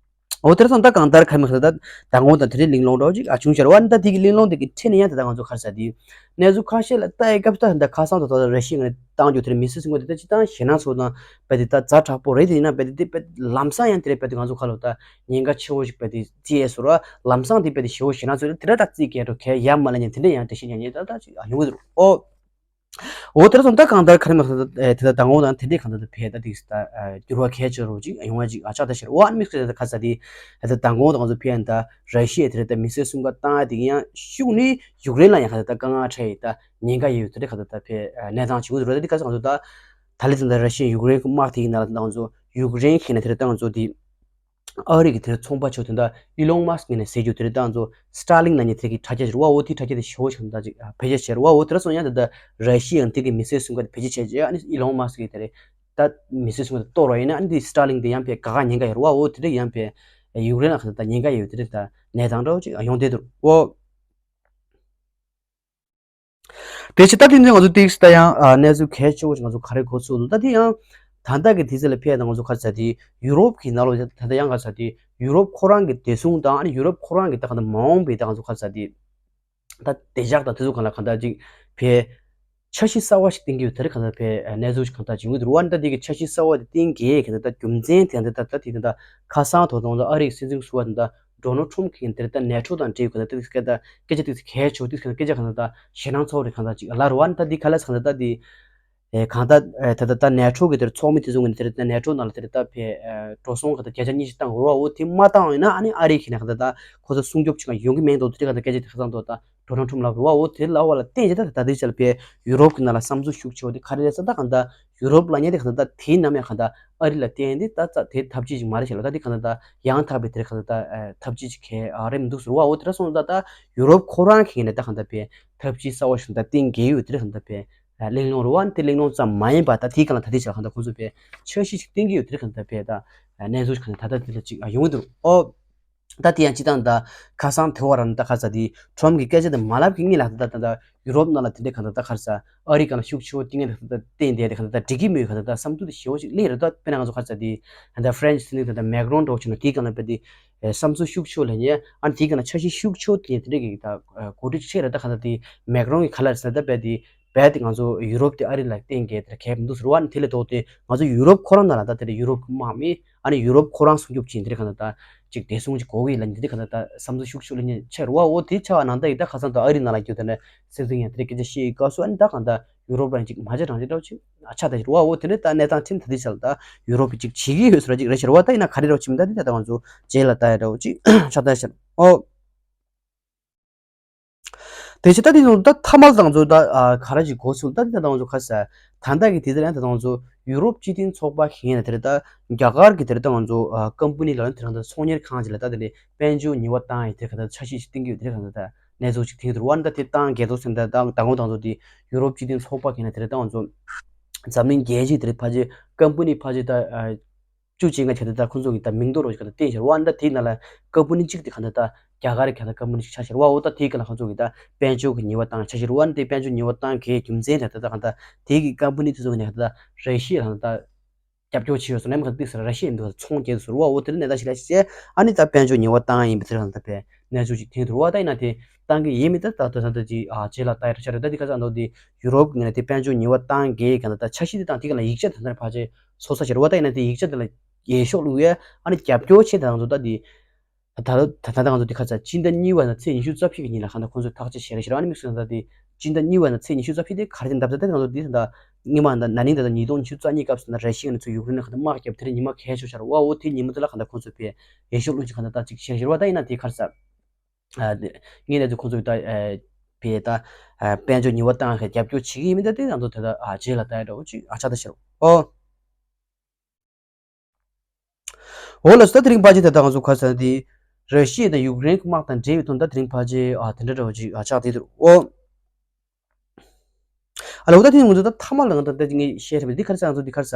འོ་དེར་སོང་ད་གང་ལྟར་ཁ་མི་ཁ་ད་མདང་དགོང་དང་དེ་རིང་གླེང་སློང་འདྲ་བོ་ཅིག་ཨ་བྱུང་ཤར་བ་ནི་ད་དེ་གི་གླེང་སློང་དེ་གི་ཁྲིད་ནས་ཡང་ད་ལྟ་ང་ཚོ་ཁར་ས་དེ་གནས་ཚུལ་ཁ་ཤས་ལ་ལྟ་ཡི་སྐབས་ད་ད་ཁ་སང་ད་ད་ར་ཤི་ཡ་ནས་བཏང་རྒྱུ་དེར་མི་སེར་སུ་ངོ་དེ་ད་ཅི་ད་ཞེད་སྣང་ཚོ་དང་བས་དེ་ད་ཛ་དྲག་པོ་རེད། དེ་ཡིན་ན་བས་དེ་དེ་བས་ལམ་སང་ཡང་དེ་རེད་བས་དེ་ང་ཚོ་ཁ་ལོ་ད་ཉེན་ཁ་ཆེ་བོ་ཞིག་བས་དེ་རྩིས་ཡས་སོ་ར་ལམ་སང་དེ་བས་དེ་ཞེ་བོ་ཞེད་སྣང་ཚོ་དེ་ད་ད་རྩིས་སྐད་འགྲོ་གས་ཡ་མ་ལ་ཉན་དེ་འདྲ་ཡང་དེ་ཤེས་ཉན་ཉེ་ད་ད་ཅི་ཡོང་གི་འདུག་ཨོ། འོ་དེར་སོང་ད་གང་ལྟར་ཁ་རི་མ་ཁ་ད་དེ་ད་དང་འོ་དང་དེ་འདྲས་གང་ལྟར་ད་ཕེ་ད་དེ་ད་འགྱུར་བ་གལ་ཆེ་རུ་ཅིག་ཡོང་བ་ཅིག་ཨ་ཆགས་ད་ཤར་བ་ཨ་མི་སྐད་ད་ཁ་ས་དེ་ད་དང་འོ་དང་ཚོ་ཕེ་ཡང་ད་ར་ཤི་ཡ་དེ་ད་མི་སེར་སུམ་ཀ་བཏང་ཡ་དེ་ཡང་ཤུགས་ནི་ཡུཀ་རེན་ལ་ཡང་ཁ་ད་དཀའ་ངལ་འཕྲད་ཡི་ད་ཉེན་ཁ་ཡོད་དེ་ཁ་ད་ད་ཕེ་གནས་སྟངས་ཆེ་བོ་རུ་ད་དེ་ཁ་ས་ང་ཚོ་ད་ད་ལི་ད་ད་ར་ཤི་ཡ་ཡུཀ་རེན་གི་དམག་དེ་ཡིན་ན་ལ་ད་ང་ཚོ་ཡུཀ་རེན་ཁེ་ན་དེ་ད་ང་ཚོ་དེ། ཨ་རི་གི་དེར་ཚོང་པ་ཆོག་དེ་འདྲ་ཨི་ལོན་མཱ་སི་ཀི་ནས་ཟེར་རྒྱུ་དེ་རེད། ད་ང་ཚོ་སི་ཊར་ལིང་ལབ་མཁན་དེ་གི་དྲ་རྒྱ་ཅིག་རེད་བ། འོ་དེ་དྲ་རྒྱ་དེ་ཞེ་བོ་ཞིག་ད་ཅིག་འཕེལ་རྒྱས་བྱས་རེད་བ། འོ་དེ་འདྲ་སོང་ཡང་དེ་འདྲ་ར་ཤི་ཡ་དེ་གི་མི་སེར་སུམ་ཀ་དེ་འཕེལ་རྒྱས་བྱས་རྗེས་ཨ་ནི་ཨི་ལོན་མཱ་སི་ཀི་དེ་རེད། ད་མི་སེར་སུམ་ཀ་དེ་གཏོར་བ་ཡིན་ན་ཨ་ནི་དེ་སི་ཊར་ལིང་དེ་ཡང་ཕེ་ག་ག་ཉེན་ཁ་ཡོད་རེད་བ། འོ་དེ་འདྲ་ཡང་ཕེ་ཡུཀ་རེན་ལ་ག་ད་ཉེན་ཁ་ཡོད་དེ་རེད། ད་གནས་སྟངས་འདྲ་བོ་ཅིག་ཡོང་བསྡད་འདུག་འོ། དེ་ཕྱི་ལྟ་དེ་ནི་ང་ཚོ་ཏིག་སི་ལྟ་ཡང་ཨ་གནས་ཚུལ་གལ་ཆེ་བོ་ཞིག་ང་ཚོ་ག་རེ་གོ་ཚུལ་འདུག་ད་དེ་ཡང་ད་ལྟ་གི་དུས་ཚོད་ལ་ཕེབས་ད་ང་ཚོ་ག་རེ་ཟེར་དེ་ཡུ་རོབ་ཀྱི་ནང་ལོགས་ད་ལྟ་ཡང་ག་རེ་ཟེར་དེ་ཡུ་རོབ་ཁོ་རང་གི་བདེ་སྲུང་དང་ཨ་ནི་ཡུ་རོབ་ཁོ་རང་གི་ད་ག་ད་མ་འོངས་པའི་ད་ང་ཚོ་ག་རེ་ཟེར་དེ་ད་བདེ་འཇགས་དང་དེ་ཚོ་གང་ལ་གང་ལྟར་ཅིག་ཕེ་འཆར་གཞི་གསར་བ་ཞིག་བཏིང་གི་ཡོད། དེ་རིང་གང་ལྟར་ཕེ་གནས་ཚུལ་ཞིག་གང་ལྟར་བྱུང་གི་འདུག་བ། ད་དེ་གི་འཆར་གཞི་གསར་བ་དེ་བཏིང་གི་གང་ལྟར་ད་རྒྱུ་མཚན་དེ་གང་ལྟར་ད་ད་དེ་ད་ད་ཁ་སང་ཐོག་ད་ང་ཚོ་ཨ་རི་གི་སྲིད་འཛིན་ཟུར་པ་དེ་ད། ཌོ་ནལ་ཊམ་གྱིས་དེར་ད་ནེ་ཊོ་དང་འབྲེལ་དགོས་ན་དེ་སྐད་ད་སྐད་ཆ་དེ་གལ་ཆེ་བོ་དེ་སྐད་ཆ་གང་ད་ད་ཞེད་སྣང་ཚ་བོ་རེད། གང་ད་ཅིག་ལར་བ་ནི་ད་འདི་ག་ལ་གང་ད་ད་འདི་ཨེ་གང་ད་ཨེ་ད་ད་ད་ནེ་ཊོ་གི་དེར་ཚོགས་མི་དེ་ཚོ་ངོས་ནས་དེར་ད་ནེ་ཊོ་ནང་ལ་དེར་ད་ཕེ་ཨེ་འགྲོ་སོང་གང་ད་བརྒྱ་ཆ་ཉི་ཤུ་བཏང་རོགས་འོ་དེ་མ་བཏང་ཡིན་ན་ཨ་ནི་ཨ་རི་གི་ནས་གང་ད་ད་ཁོ་ཚོ་སྲུང་སྐྱོབ་བྱེད་མཁན་ཡོང་གི་མེད་འདུག་དེ་གང་ད་སྐད་ཆ་དེ་ཁ་ཚང་འདུག་ད་ཌོ་ནལ་ཊམ་ལབ་རོགས་འོ་དེ་ལབ་པ་ལ་བརྟེན་བྱས་ད་ད་ད་དེ་ཆ་ལ་ཕེ་ཡུ་རོབ་གི་ནང་ལ་བསམ་ཚུལ་ཤུགས་ཆེ་བོ་དེ་ག་རེ་རེད་ཟེར་ད་གང་ད། ཡུ་རོབ་ལ་ཉེ་དེ་གང་ལྟར་དེའི་ནམ་ཡང་གང་ལྟར་ཨ་རི་ལ་བརྟེན་ཏེ་ད་རྩ་དེ་ཐབས་ཇུས་ཅིག་མ་རེད་ཤག་ལ། ད་དེ་གང་ལྟར་ཡང་དག་པའི་དེ་གང་ལྟར་ཨ་ཐབས་ཇུས་ཅིག་གལ་ཨ་རེད་མི་འདུག་ཟེར་བ། འོ་དེ་འདྲ་སོང་ཙང་ད་ཡུ་རོབ་ཁོ་རང་གིས་ནས་ད་གང་ལྟར་པའི་ཐབས་ཇུས་གསར་བ་ཞིག་ད་བཏིང་གི་ཡོད། དེ་གང་ལྟར་པའི་གླེང་སློང་རེད་བ། དེ་གླེང་སློང་ཙམ་མ་ཡིན་པ་ད་དེ་གང་ལ་ད་དེ་ཆ་གང་ལྟར་ཁོང་ཚོས་པའི་འཆར་གཞི་ཞིག་བཏིང་གི་ཡོད། དེ་གང་ལྟར་པའི་ད་གནས་ཚུལ་ཞིག་གང་ལྟར་ད་ལྟ་དེ་ལ་ཅིག་ཡོང་གི་འདུག་ཨོ། ད་དེ་ཡང་སྤྱི་བཏང་ད་ཁ་སང་དེ་བར་ད་ཁ་ས་དེ་ཊམ་གི་སྐད་ཆ་དེ་མ་ལབ་གི་ངེས་ལ་ད་ད་ད་ཡུ་རོབ་ནང་ལ་དེ་འདྲའི་གང་ལྟར་ད་ཁར་ས་ཨ་རི་གང་ལ་ཤུགས་ཆེ་བོ་གཏིང་ངེས་ད་ད་བརྟེན་དེ་དེ་གང་ལྟར་ད་འགྲིག་གི་མེད་གང་ལྟར་ད་བསམ་ཚུལ་དེ་ཞེ་བོ་ཞིག་སླེབས་རེད། ད་དཔེར་ན་ང་ཚོ་ཁ་ས་དེ་ད་ཧྥ་རན་སི་ནི་ད་ད་མེག་རོན་འགྲོ་ཆེ་ན་དེ་གང་ལ་བས་དེ་བསམ་ཚུལ་ཤུགས་ཆེ་བོ་ལེན་ཡ་ཨ་ནི་དེ་གང་ལ་འཆར་གཞི་ཤུགས་ཆེ་བོ་དེ་དེ་འདྲའི་གི་ད་གོ་སྒྲིག་ཆེ་རེད། ད་གང་ལྟར་དེ་མེག་རོན་གི་ཁ་ལར་ས་ད་བས་དེ་རྦད་དེ་ང་ཚོ་ཡུ་རོབ་དེ་ཨ་རི་ལ་བརྟེན་གྱི་དེར་གལ་མི་འདུག་ཟེར་བ་ནི་དེ་ལས་ལྡོག་སྟེ་ང་ཚོ་ཡུ་རོབ་ཁོ་རང་ནང་ལ་ད་དེ་རེད། ཡུ་རོབ་དམག་མི་ཨ་ནི་ཡུ་རོབ་ཁོ་རང་སྲུང་སྐྱོབ་བྱེད་དེ་རེད་གང་ལྟར་ད་ཅིག་བདེ་སྲུང་ཅིག་དགོས་ཀྱི་ལ་ནི་དེ་རེད་གང་ལྟར་ད་བསམ་ཚུལ་ཤུགས་ཤུགས་ལ་ནི་ཆེ་རུ་བ། འོ་དེ་ཆ་བ་ནང་ད་ཡི་ད་ཁ་སང་ད་ཨ་རི་ནང་ལ་རྒྱུ་ད་ནི་སྲིད་འཛིན་ཡང་དེ་རེད་སྐད་ཆ་བཤད་ཡི་སྐབས་སུ་ཨ་ནི་ད་གང་ལྟར་ཡུ་རོབ་རང་ཅིག་མ་བྱ་རང་བྱ་འདྲ་བོ་ཅིག་ཨ་ཆ་ད་ཞིག་རུ་བ། འོ་དེ་ནི་ད་གནས་སྟངས་ཁྲིམས་ད་དེ་ཆ་ལ་ད་ཡུ་རོབ་ཀྱི་ཅིག་བྱེད་ཀྱི་ཡོད་ཟེར་བ་ཅིག་རེད་ཟེར་བ། ད་ཡིན་ན་ག་རེ་རོ་ཆིམ་ད་དེ་ད་ང་ཚོ་རྗེས་ལ་ད་ཡ་འདྲ་བོ་ཅིག་ཆ་ད་ཞིག་འོ། དེ་ཕྱི་ད་དེ་ཚོ་ད་ཐ་མལ་དང་ཚོ་ད་ག་ར་ཅིག་གོ་ཚུལ་ད་དེ་ད་དང་ཚོ་ཁ་ས་ད་ད་གི་དེ་ཚོ་ཡང་ད་དང་ཚོ་ཡུ་རོབ་སྤྱི་མཐུན་ཚོགས་པ་ཁེ་ན་དེར་ད་རྒྱ་གར་གི་དེར་ད་ང་ཚོ་ཀམ་པ་ནི་ལ་དེར་ད་ཚོང་གཉེར་ཁང་ཅིག་ལ་ད་དེ་ནས་དཔལ་འབྱོར་ཉེས་པ་བཏང་ཡི་དེ་ག་ད་འཆར་གཞི་ཞིག་བཏིང་གི་ཡོད། དེ་ག་ད་གནས་ཚུལ་ཅིག་ཐེངས་དུ་བ་ད་དེ་བཏང་གི་འདུག་སེམས་ད་ད་དང་ངོ་དང་ཚོ་དེ་ཡུ་རོབ་སྤྱི་མཐུན་ཚོགས་པ་ཁེ་ན་དེར་ད་ང་ཚོ་འཛམ་གླིང་རྒྱལ་སྤྱི་དེར་ཕ་ཅེ་ཀམ་པ་ནི་ཕ་ཅེ་ད་བཅུ་གཅིག་ལྔ་ཆ་དེ་ད་ཁོང་ཚོ་གི་ད་མིང་འདོགས་རོགས་ཞིག་ད་བསྟན་ཤར་བ་འདྲ། དེའི་ནང་ལ་ཀམ་པ་ནི་གཅིག་དེ་ག་འདྲ་ད་རྒྱ་གར་གྱི་ད་ཀམ་པ་ནི་ཞིག་ཆགས་ཤར་བ། འོ་ད་དེའི་ག་ལ་ཁོང་ཚོ་གི་ད་དཔལ་འབྱོར་གྱི་ཉེས་པ་བཏང་ཆགས་ཤར་བ་འདི་དཔལ་འབྱོར་ཉེས་པ་བཏང་གི་རྒྱུ་མཚན་དེ་ད་ད་ག་འདྲ་དེའི་གི་ཀམ་པ་ནི་དེ་ཚོ་གི་ནས་ད་ར་ཤི་ཡ་ད་རྒྱབ་སྐྱོར་བྱས་ཡོད་སོང་ནས་མ་ག་ཏིག་སར་ར་ཤི་ཡ་འདུག་ཚོང་རྒྱག་སོང་བ། འོ་དེ་ནས་ད་ཞིག་ལ་ཤེས་ཨ་ནི་ད་དཔལ་འབྱོར་ཉེས་པ་བཏང་ཡིན་པ་དེ་ག་འདྲ་པས་གནས་ཚུལ་ཅིག་ཐོན་ཐུབ་བ། ད་ཡིན་ན་དེ་བཏང་གི་ཡིན་མིན་ད་ད་ད་ད་ད་ཅིག་ཨ་རྗེས་ལ་ད་ཡ་ཆ་རེད། ད་དེ་ག་ཚ་འདུག་དེ་ཡུ་རོབ་ངོས་ནས་དེ་དཔལ་འབྱོར་ཉེས་པ་བཏང་གི་ག་འདྲ་ད་འཆར་གཞི་དེ་དང་དེ་ག་ལ་ཡིག་ཆ་དེ་འདྲ་ཕལ་ཆེར་བཟོ་ས་ཤར་བ། ད་ཡིན་ན་དེ་ཡིག་ཆ་དེ་ལ་འགྱེལ་ཤོག་བླུགས་ཡས་ཨ་ནི་རྒྱབ་སྐྱོར་བྱེད་དང་ཚོ་ད་དེ་ད་ད་ད་ང་ཚོ་དེ་ཁ་ཚ་སྤྱི་ཟླ་གཉིས་པ་ནས་ཚེས་ཉི་ཤུ་རྩ་བཞི་གི་ཉིན་ལ་ག་འདྲ་ཁོང་ཚོས་ཐག་གཅོད་བྱས་རེད་ཤག་ཨ་ནི་དམིགས་བསལ་ད་དེ་སྤྱི་ཟླ་གཉིས་པ་ནས་ཚེས་ཉི་ཤུ་རྩ་བཞི་དེ་ག་རེ་དེ་འདབ་ད་ད་ང་ཚོ་དེ་ད་སྔོན་མ་ད་ན་ནིང་ད་ད་ཉིས་སྟོང་ཉི་ཤུ་རྩ་གཉིས་སྐབས་སུ་ན་ར་ཤི་ཡ་ནས་ཚུར་ཡུཀ་རེན་ལ་ག་འདྲ་དམག་བརྒྱབ་དེ་རིང་ཉི་མ་གལ་ཆེ་ཤར་བ། འོ་དེ་ཉིན་མོ་དེ་ལ་ག་འདྲ་ཁོང་ཚོས་པའི་འགྱེལ་ཤོག་བླུགས་ཀྱི་ག་འདྲ་ད་ཅིག་བྱས་ཤར་བ། ད་ཡིན་ན་དེ་ཁར་ས་ངས་ལས་དུ་ཁོང་ཚོས་ད་པའི་ད་དཔལ་འབྱོར་ཉེས་པ་བཏང་གི་རྒྱབ་སྐྱོར་བྱེད་ཀྱི་ཡིན་མིན་ད་དེ་ང་ཚོ་དེ་ད་རྗེས་ལ་ད་ཡ་འདྲ་བོ་ཅིག་ཨ་ཆ་ད་ཤར་བ། འོ། འོ་ལགས་སོ། ད་དེ་རིང་པ་ཅི་དེ་ད་ང་ཚོ་ཁ་ས་འདི་ར་ཤི་ཡ་དང་ཡུཀ་རེན་གྱི་དམག་དང་འབྲེལ་བའི་དོན་དག་དེ་རིང་པ་ཅི་ཨ་དེ་འདྲ་འདྲ་བོ་ཅིག་ཨ་ཆགས་བསྡད་འདུག་འོ། ཨ་ལགས་ད་དེ་ང་ཚོ་ད་ཐ་མ་ལ་ང་ད་ད་ངས་བཤད་ཐུབ་པ་འདི་ཁ་ས་ང་ཚོ་འདི་ཁ་ས་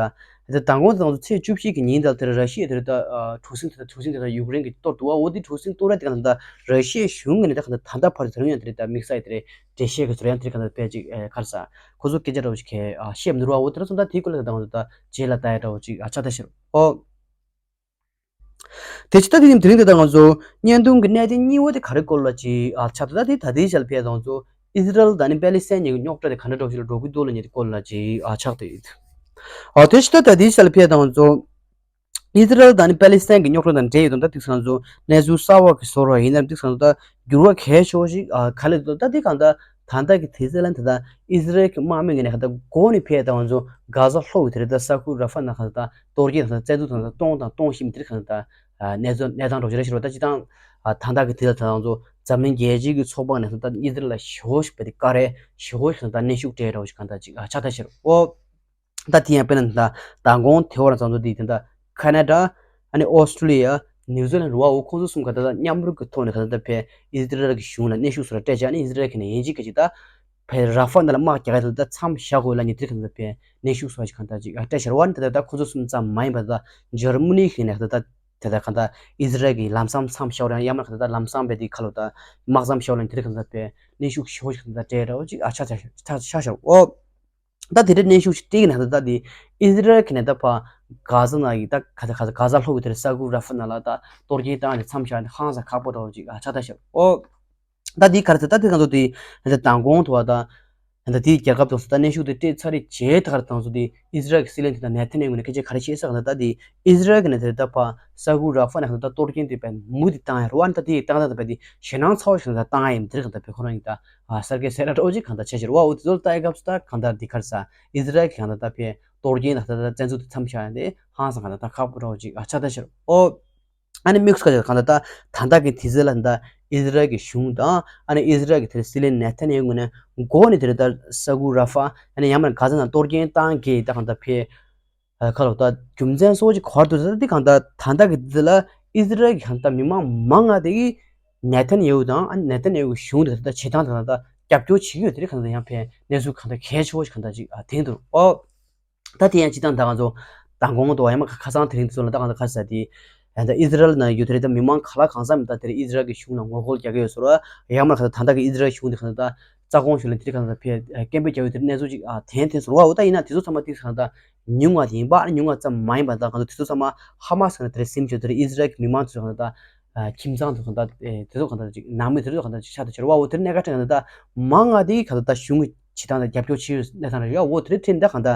ད་དང་པོ་ད་ང་ཚོ་ཚེས་བཅུ་བཞི་གི་ཉིན་ད་དེར་ར་ཤི་ཡ་དེར་ད་གྲུ་གཟིངས་དེ་ད་གྲུ་གཟིངས་དེ་ད་ཡུཀ་རེན་གྱི་གཏོར་འདུག་འོ་དེ་གྲུ་གཟིངས་གཏོར་ར་དེ་ག་ད་ར་ཤི་ཡའི་གཞུང་ངོས་ནས་ད་ག་ད་ད་ལྟ་བར་དུ་དེ་རིང་ཡང་དེ་རེད་ད་དམིགས་བསལ་དེ་རེད། འགྲེལ་བཤད་ཀྱི་ཚུར་ཡང་དེ་ག་ད་དཔེ་ཅིག་ཨེ་ག་རེ་ཟ། ཁོ་ཚོ་སྐད་ཆ་འདྲ་བོ་ཞིག་གིས་ཨ་བཤད་མི་འདུག་ར། འོ་དེ་ར་སོང་ད་དེའི་སྐོར་ལ་ད་ང་ཚོ་ད་རྗེས་ལ་ལྟ་ཡ་འདྲ་བོ་ཅིག་ཨ་ཆ་ད་ཤེར་ཨོ། དེ་ཕྱི་ད་དེ་ནི་དེ་རིང་དེ་ད་ང་ཚོ་བརྙན་ཐུང་གི་གནད་དོན་གཉིས་པ་དེ་ག་རེ་སྐོར་ལ་ཅིག་ཨ་ཆགས་འདུག་ད་དེ་ད་ལྟའི་ཆར་ཕེབས་དང་ཚོ་ཨི་ཟི་རལ་དང་ནི་པེ་ལི་སི་ཐན་གཉིས་ཀྱི་རྙོག་དྲ་དེ་ག་འདྲ་འགྲོ་བཞིན་ལ་འགྲོ་གི་འདུག་ལ་ཉེ་དེ་སྐོར་ལ་ཅིག་ཨ་ཆགས་བསྡད་ཡོད། ཨ་དེ་ཕྱི་ད་ད་ལྟའི་ཆར་ཕེབས་དང་ཚོ་ཨི་ཟི་རལ་དང་ནི་པེ་ལི་སི་ཐན་གྱི་རྙོག་དྲ་དང་འབྲེལ་ཡོད་དང་ད་དེ་ང་ཚོ་གནས་ཚུལ་གསར་བ་གི་བཟོ་འདྲ་ཡིན་ན་དེ་ང་ཚོ་ད་འགྱུར་བ་གལ་ཆེ་བ་ཞིག་ཨ་ག་ལེར་འདུག་ད་དེ་གང་ལྟར་ད་ལྟ་གི་དུས་ཚོད་ལ་ད་ལྟ་ཨི་ཟི་རལ་གྱི་དམག་མི་ངོས་ནས་གང་ལྟར་འགོ་ནས་ཕེབས་དང་ཚོ་གྷ་ཟ་ལྷོ་ཡི་དེར་ད་ས་ཁུལ་ར་ཧྥ་ནང་གང་ལྟར་གཏོར་སྐྱོན་དང་བཙན་འཛུལ་དང་གཏོང་དང་གཏོང་བཞིན་པའི་དེར་གང་ལྟར་གནས་ཚུལ་གནས་སྟངས་འགྲོ་ཆེ་ར་ཤི་རོ་ད་ཅི་དང་ད་ལྟ་གི་དུས་ཚོད་དང་ཚོ་འཛམ་གླིང་རྒྱལ་སྤྱིའི་གི་ཚོགས་པ་ནས་གང་ལྟར་ཨི་ཟི་རལ་ལ་ཞེ་པོ་ཞིག་བས་ཏེ་བཀའ་རེ་ཞེ་པོ་ཞིག་གང་ལྟར་གནོན་ཤུགས་སྤྲད་རོགས་ཞིག་གང་ལྟར་ཅིག་ཆགས་ད་ཤི་རོ་ཨོ། ད་དེ་ཡང་དཔེར་ན་ད་མདང་དགོང་དེ་བར་ཙམ་ཚོ་དེ་དེ་འདྲ་ཁ་ན་ཌ་ཨ་ནི་ཨོ་སི་ཀྲི་ལི་ཡ་ནིའུ་ཛི་ལན་རུ་བ་འོ་ཁོང་ཚོ་གསུམ་ག་ད་ད་མཉམ་རུབ་ཀྱི་ཐོག་ནས་ག་ད་ད་ཕེ་ཨི་ཟི་རལ་གྱི་གཞུང་ལ་གནོན་ཤུགས་སུ་ར་སྤྲད་བྱས་ཨ་ནི་ཨི་ཟི་རལ་གྱི་ནས་ཡིན་གཅིག་ག་ཅིག་ད་ཕེ་ར་ཧྥ་ནང་ལ་དམག་རྒྱག་ག་ད་ད་མཚམས་བཞག་དགོས་ལ་ཉི་དེར་ག་ད་ད་ཕེ་གནོན་ཤུགས་སུ་བ་ཞིག་ག་ད་ཅིག་སྤྲད་ཤར་བ་ནི་ད་ད་ད་ཁོང་ཚོ་གསུམ་ཙམ་མ་ཡིན་པ་ད་ད་འཇར་མ་ནི་གི་ནས་ག་ད་ད་དེ་ད་ག་ད་ཨི་ཟི་རལ་གྱི་ལམ་སང་མཚམས་བཞག་ར་ཡང་མ་ག་ད་ད་ལམ་སང་བས་དེ་ཁ་ལོ་ད་དམག་མཚམས་བཞག་ལ་ཉི་དེར་ག་ད་ད་ཕེ་གནོན་ཤུགས་ཞེ་པོ་ཞིག་ག་ད་ད་སྤྲད་ར་འོ་ཅིག་ཨ་ཆ་ཆ་ཆ་ཆ་ཤར་འོ། ད་དེ་འདྲའི་གནོན་ཤུགས་ཤིག་སྤྲད་ཀྱི་ནང་ད་ལྟ་དེ་ཨི་ཟི་རལ་གྱི་ནས་ད་ཕ་གྷ་ཟ་ནང་གི་ད་ག་ད་ག་ད་གྷ་ཟ་ལྷོ་གི་དེར་ས་ཁུལ་ར་ཧྥ་ནང་ལ་ད་གཏོར་སྐྱོན་བཏང་ནས་མཚམས་བཞག་ནས་ཧང་སང་ཁག་པོ་འདྲ་བོ་ཅིག་ཨ་ཆགས་ད་ཤག་ཨོ། ད་དེ་ག་རེ་ཟེར་ད་དེ་གང་ཚོ་དེ་ད་མདང་དགོང་དུ་བ་ད་ད་དེ་རྒྱལ་ཁབ་དང་སུ་ད་གནོན་ཤུགས་དེ་སྤྲད་ཚར་རེད་བྱས་ད་ག་རེ་དང་ཚོ་དེ་ཨི་ཟི་རལ་གྱི་སྲིད་བློན་དེ་ད་ནེ་ཐན་ཡ་ཧུ་ནས་སྐད་ཆ་ག་རེ་བཤད་ས་ག་ད་ད་དེ་ཨི་ཟི་རལ་གྱི་ནས་དེ་ད་ཕ་ས་ཁུལ་ར་ཧྥ་ནས་ག་ད་གཏོར་སྐྱོན་དེ་བས་མུ་དེ་བཏང་ཡ་རུ་བ་ད་དེ་བཏང་ད་ད་བས་དེ་ཞེད་སྣང་ཚ་བོ་ཞིག་ད་བཏང་ཡ་ཡིན་དེ་རེད་ག་ད་བས་ཁོ་རང་ཡིན་ད། ཨ་གསར་སྐད་གསལ་ར་འདྲ་བོ་ཅིག་གང་ལྟར་བྱས་ཕྱིར་བ་འོ་དེ་ཚོ་ལ་ལྟ་ཡི་སྐབས་སུ་ད་གང་ལྟར་འདི་གར་ས་ཨི་ཟི་རལ་གྱི་གང་ལྟར་ད་ཕེ་གཏོར་སྐྱོན་ལ་ད་ད་བཙན་འཛུལ་དུ་མཚམས་བཞག་ཡ་དེ་ཧང་སང་གང་ལྟར་ད་ཁག་པོ་འདྲ་བོ་ཅིག་ཨ་ཆགས་ད་ཕྱིར་ཨོ། ཨ་ནི་དམིགས་སུ་ག་གང་ལྟར་ད་ད་ལྟ་གི་དུས་ཚོད་ལ་ད་ཨི་ཟི་རལ་གྱི་གཞུང་དང་ཨ་ནི་ཨི་ཟི་རལ་གྱི་དེར་སྲིད་བློན་ནེ་ཐན་ཡ་ཧུ་ངོས་ནས་འགོ་ནས་དེར་ད་ས་ཁུལ་ར་ཧྥ་ཨ་ནི་ཡང་མིན་གྷ་ཟ་ནང་གཏོར་སྐྱོན་བཏང་གི་ད་གང་ལྟར་ཕེ། ཁ་ལོ་ད་རྒྱུ་མཚན་གཙོ་བོ་ཅིག་ག་རེ་འདུག་ཟེར་ན་འདི་གང་ལྟར་ད་ལྟ་གི་འདི་ལ་ཨི་ཟི་རལ་གྱི་གང་ལྟར་མི་མང་མང་ང་དེ་གི་ནེ་ཐན་ཡ་ཧུ་དང་ཨ་ནེ་ཐན་ཡ་ཧུ་གཞུང་དེ་གང་ལྟར་བྱེད་སྟངས་དེ་གང་ལྟར་རྒྱབ་སྐྱོར་བྱེད་ཀྱི་ཡོད་དེ་གང་ལྟར་ཡང་ཕན་གནས་ཚུལ་གང་ལྟར་གལ་ཆེ་བོ་ཞིག་གང་ལྟར་ཅིག་ཨ་དེང་དུ་ཨོ། ད་དེ་ཡང་སྤྱི་བཏང་ད་གང་ཚོ་དང་གོང་དུ་ཡང་མ་ཁ་སང་དེ་རིང་དུ་ཚོ་ལ་ད་གང་ལྟར་ཁ་ས་དེ་ད་ཨི་ཟི་རལ་ན་ཡོད་དེ་རེད་ད་མི་མང་ག་ལ་གང་ས་མི་ད་དེ་རེད་ཨི་ཟི་རལ་གྱི་གཞུང་ལ་ངོ་རྒོལ་རྒྱག་གི་ཡོད་ཟེར་བ་ཡང་མ་ཁ་ད་ད་ལྟ་གི་ཨི་ཟི་རལ་གཞུང་དེ་གང་ལྟར། རྩ་དགོངས་ཞུ་ལ་དེ་རིང་གང་ལྟར་ཕེ་སྐད་འབོད་རྒྱག་ཡོད་དེ་རིང་གནས་ཚུལ་ཅིག་ཨ་ཐེན་ཐེན་སོང་བ་འོ་ད་ཡིན་ན་དེ་ཚོ་ཚང་མ་དེ་གང་ལྟར་ཉུང་བ་དེ་ཡིན་པ་ཨ་ཉུང་བ་ཙམ་མ་ཡིན་པ་ད་གང་ལྟར་དེ་ཚོ་ཚང་མ་ཧ་མ་སི་གང་ལྟར་དེ་རིང་སེམས་ཤུགས་དེ་རིང་ཨི་ཟི་རལ་གྱི་མི་མང་ཚོ་གང་ལྟར་ཨ་ཁྱིམ་ཚང་དུ་གང་ལྟར་ཨེ་དེ་ཚོ་གང་ལྟར་ཅིག་ནང་མི་དེ་ཚོ་གང་ལྟར་ཅིག་ཆགས་དུ་ཕྱིར་བ་འོ་དེ་རིང་གནད་འགག་ཅིག་གང་ལྟར་མང་ང་དེ་གང་ལྟར་གཞུང་གི་བྱེད་སྟངས་དང་རྒྱབ་སྐྱོར་བྱེད་ཡོད་གནས་སྟངས་རེད་ཡ་འོ་དེ་རིང་ཐེན་ད་གང་ལྟར་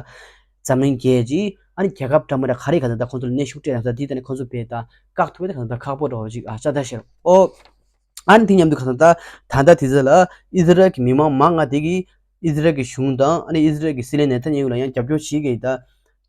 འཛམ་གླིང་རྒྱལ་སྤྱི་ཨ་ནི་རྒྱལ་ཁབ་འདྲ་མི་འདྲ་ག་རེ་གང་ལྟར་ད་ཁོང་ཚོ་ལ་གནོན་ཤུགས་སྤྲད་ན་ད་དེ་ད་ནི་ཁོང་ཚོ་བས་ད་བཀག་ཐུབ་པ་ད་གང་ལྟར་ཁག་པོ་འདྲ་བོ་ཅིག་ཨ་ཆགས་ད་ཕྱིར་འོ། ཨ་ནི་དེ་མཉམ་དུ་གང་ལྟར་ད་ལྟ་དེ་ཚོ་ལ་ཨི་ཟི་རལ་གྱི་མི་མང་མང་ང་དེ་གིས་ཨི་ཟི་རལ་གྱི་གཞུང་དང་ཨ་ནི་ཨི་ཟི་རལ་གྱི་སྲིད་བློན་ནེ་ཐན་ཡ་ཧུ་ལ་ཡང་རྒྱབ་སྐྱོར་བྱེད་ཀྱི་ཡིན་ད།